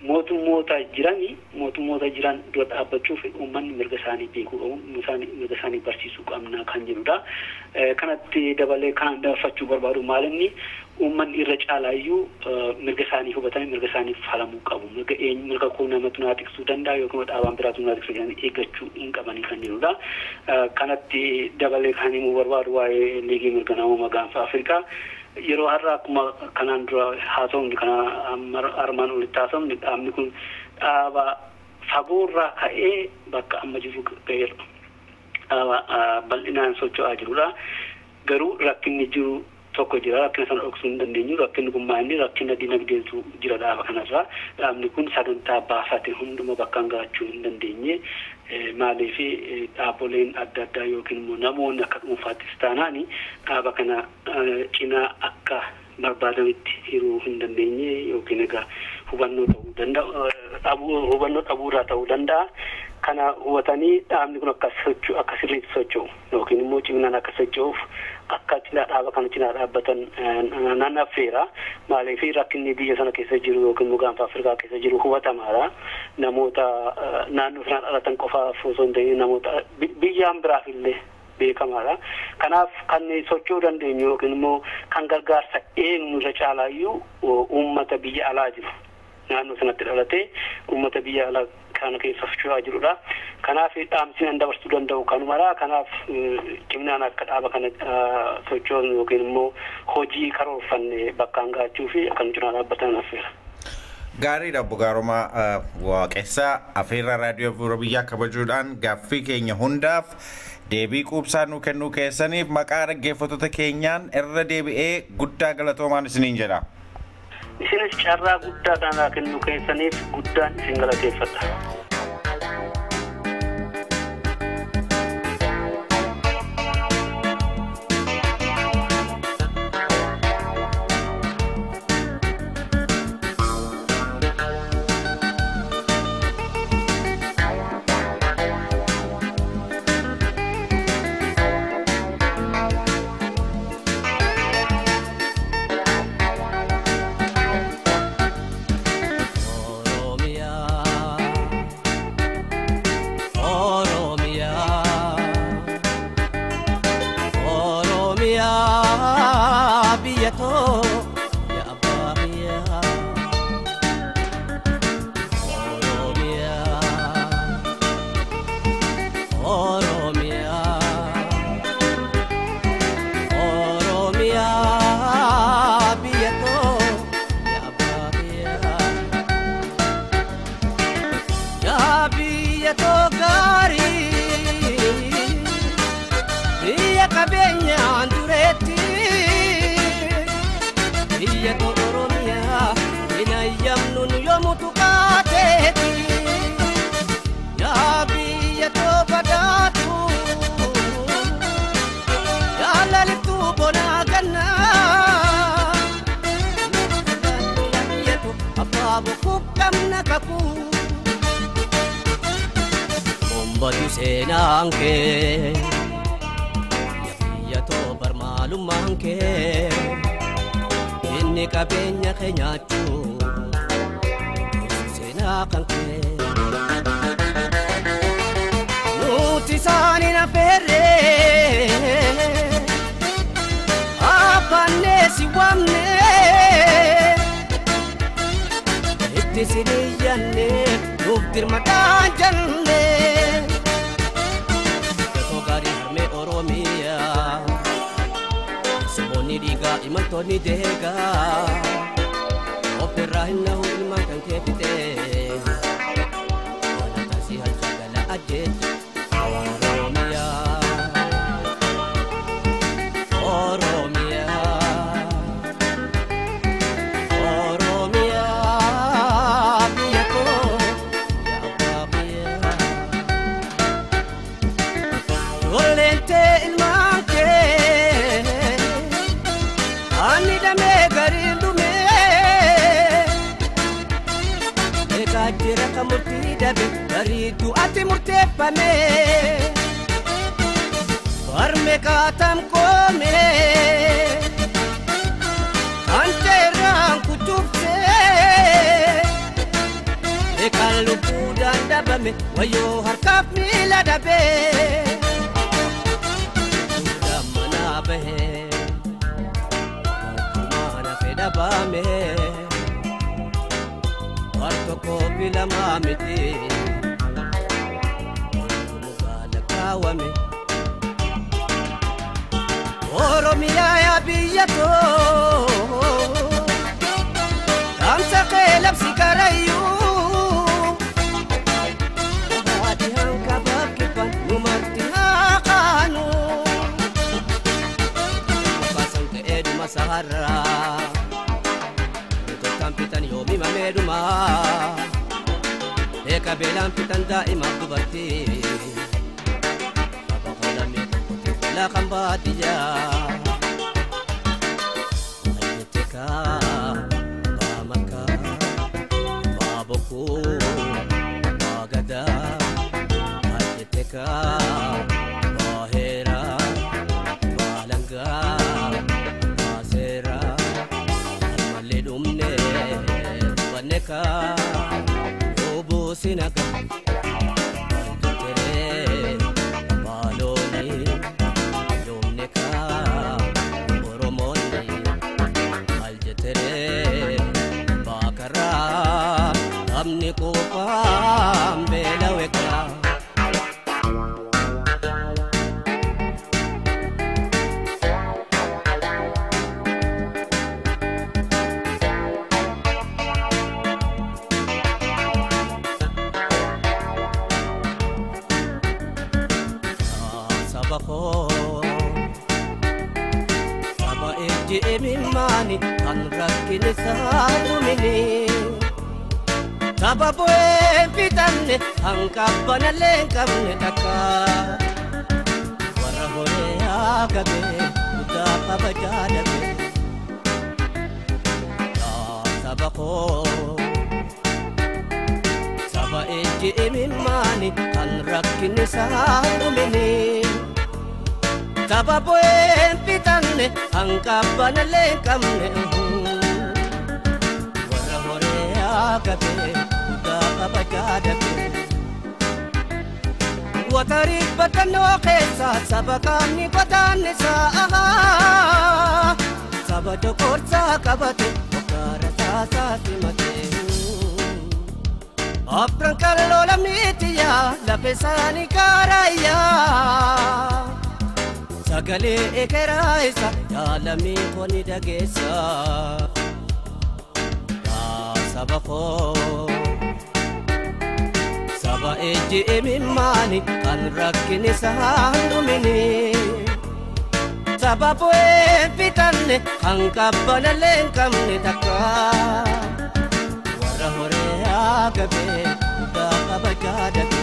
mootummoota jiran dura dhaabbachuuf uummanni mirga isaanii beekuu qabu, mirga isaanii barsiisuu qabna kan jedhudha. Kanatti dabalee kan dabarfachuu barbaadu maalinni uummanni irra caalaayyuu mirga isaanii hubatanii mirga isaanii falamuu qabu. Mirga eenyu, mirga koo namatu naa tiksuu danda'a yookiin dhaabaan biraatu naa tiksuu jedhanii eeggachuu hin qabanii kan jedhudha. Kanatti dabalee kan himuu barbaadu waa'ee Liigii Mirga Namoomaa Gaanfa Afrikaa, yeroo har'a akkuma kanaan dura haasofni kana armaan olitti haasofni, dhaabni kun dhaaba fagoorraa ka'ee bakka amma jiru ga'eera. Dhaaba bal'inaan socho'aa jirudha. Garuu rakkinni jiru tokko jira. Rakkina sana dhoksuu hin dandeenyu. Rakkinni kun maal inni? Rakkina dinagdeetu jira dhaaba kanarraa. Dhaabni kun sagantaa baafate hunduma bakkaan gahachuu hin dandeenye. Maaliif dhaabboleen adda addaa yookiin immoo namoonni akka dhuunfaattis taanaani dhaaba kana cinaa akka barbaadametti hiruu hin dandeenye yookiin egaa hubannoo ta'uu danda'a, hubannoo dhabuurraa ta'uu danda'a. Kana hubatanii dhaabni kun akka socho'u, akka sirriitti socho'u yookiin immoo ciminaan akka socho'uuf akka cinaa dhaaba kana cinaa dhaabbatan nan affeera. Maaliif rakkinni biyya sana keessa jiru yookiin immoo Gaanfa Afrikaa keessa jiru hubatamaadha. Namoota naannoo sanaa dhalatan qofaaf osoo hin ta'in namoota biyyaan biraaf illee beekamaadha. Kanaaf kan socho'uu dandeenyu yookiin immoo kan gargaarsa eegnu irra caalaayyuu uummata biyya alaa jiru, naannoo sanatti dhalatee uummata biyya alaa kana keessa socho'aa jirudha. Kanaaf dhaamsi nan dabarsuu danda'u kanumadha. Kanaaf ciminaan akka dhaaba kana socho'u yookiin immoo hojii karoorfanne bakkaan gahachuu fi akka nu cinaa dhaabbatan affeera. Gaariidha, obbo Gaaromaa Waaqessaa, afeerraa Raadiyoo Bu'uura Biyyaa kabajuudhaan gaaffii keenya hundaaf deebii quubsaa nuu kennuu keessaniif maqaa dhaggeeffattoota keenyaan irra deebi'ee guddaa galatoomaan isiniin jedha. Isinis carraa guddaa kanaa kennuu keessaniif guddaan isin galateeffadha. Oromiyaa. Abbaa bokkuu qabna kakuu. Bombatu seenaan kee biyya too barmaalummaan kee inni qabeenya kee nyaachuu seenaa kan kee. Nuti isaanii na feerree afaanee si waamnee itti si dhiyyannee nuuf dirmadhaan jennee. Gatoo gaarii harmee Oromiyaa Sumoonni dhiigaa imaltoonni deegaa ofirraa hin nahu ilmaan kan kee fixee mana taasii halchaa gala ajjeecha. Oromiyaa Oromiyaa Oromiyaa biyya koo yaa abbaa biyyaa. Ijoolleen tee ilmaan kee ani damee gariin dhumee eegaa jira kan murtii dabe garii du'aatti murteeffame. Barme kaatam koome kan teeraan kutuubsee eegaan lubbuudhaan dhabame wayyoo harkaaf miila dabee. Duudhaan manaa bahee barkumaan hafe dhabame bar tokko filamaa miti oltu mukaa lakkaawame. Oromiyaa yaa biyya too dhaamsa kee labsi karayyuu haati hankabaaf kibban nu marti haa kaanu mukaasan ka'ee dhuma saharraa toltaan fitan yoomi mameedhuma eeka beelaan fitan daa'imaaf dubartii saba qolamee tokkotti tolaa kan baadiyyaa Ayyetekaa Baamakaa Baabokuu Baagadaa Ayyetekaa Baaheeraa Baalangaa Baaseeraa Almallee dhumne hubannekaa Lubuusinagaa Aljateree Baaloonii Yoomnekaa Oromoonni Aljateree Baakaraa Namni quufaan beelawekaa. Saba koo saba ejji imimmaani kan rakkin isaa dhumini saba bu'ee hin fixanne kan qabbanallee hin qabne takka warra horee haagame guddaa kabajaa dhabe. Yaa saba koo saba ejji imimmaani kan rakkin isaa dhumini saba bu'ee hin fixanne kan qabbanallee hin qabne warra horee haagame guddaa kabajaa dhabe. Watarii badannoo keessa saba qaamni godaannisaa saba dokorsaa qabate okaara saasaa simate. Afran kalloo lammiitiyyaa lafa isaanii gaaraayyaa sagalee ekeraa isa yaalamii koni dhageessa. Yaa saba koo saba ejji imimmaani kan rakkin isaa dhumini saba bu'ee hin fixanne kan qabbanallee hin qabne takka warra horee haagame guddaa kabajaa dhabe.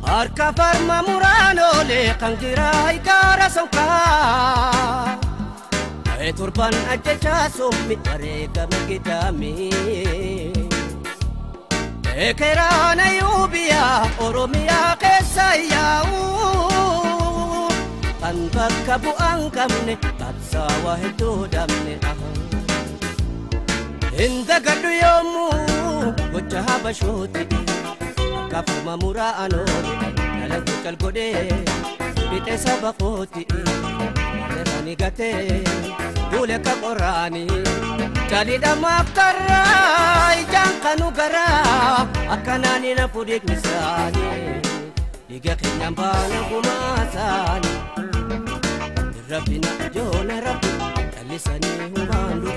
Harka farma muraan oolee kan jiraa gaara sonkaa Torban ajjechaa summi wareegame gidaami. Ekeraan ayyuu biyya Oromiyaa keessa yaa'u. Kan bakka bu'aan qabne qabsaawaa hedduu dhabne. Hin dagadhu yoomuu gocha habashooti akka furma muraa anoole dhalatu cal godhee fixe saba kooti. Ani gatee duule ka qoraanii calidhamaaf karraa ijaan kanu garaa akkanaan hin hafu dhiigni isaanii dhiiga keenyaan baana gumaa isaanii. Rabbina joona rabbi callisanii hubaandu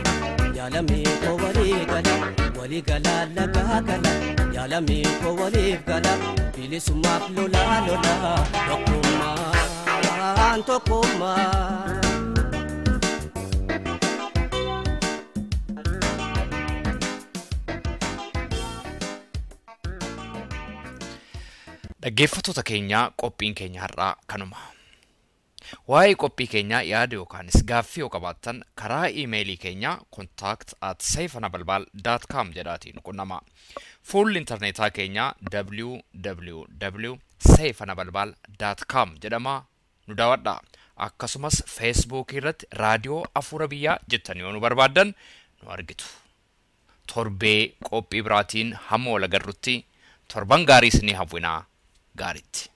yaalamii koo walii gala walii gala lagaa gala yaalamii koo waliif gala bilisummaaf lolaa lolaa tokkummaan tokkummaa. Dhaggeeffattoota keenya, qophiin keenya har'aa kanuma. Waa'ee qophii keenyaa yaada yookaanis gaaffii yoo qabaattan karaa iimeelii keenya contact@seifanabalbal.com jedhaatiin qunnama. Fuulli intarneetaa keenya www.seifanabalbal.com jedhama, nu daawwadha. Akkasumas Feesbuukii irratti Raadiyoo Afuura Biyyaa jettanii yoo nu barbaaddan nu argitu. Torbee qophii biraatiin hamma wal agarrutti torban gaarii isinii hawwinaa, gaariitti.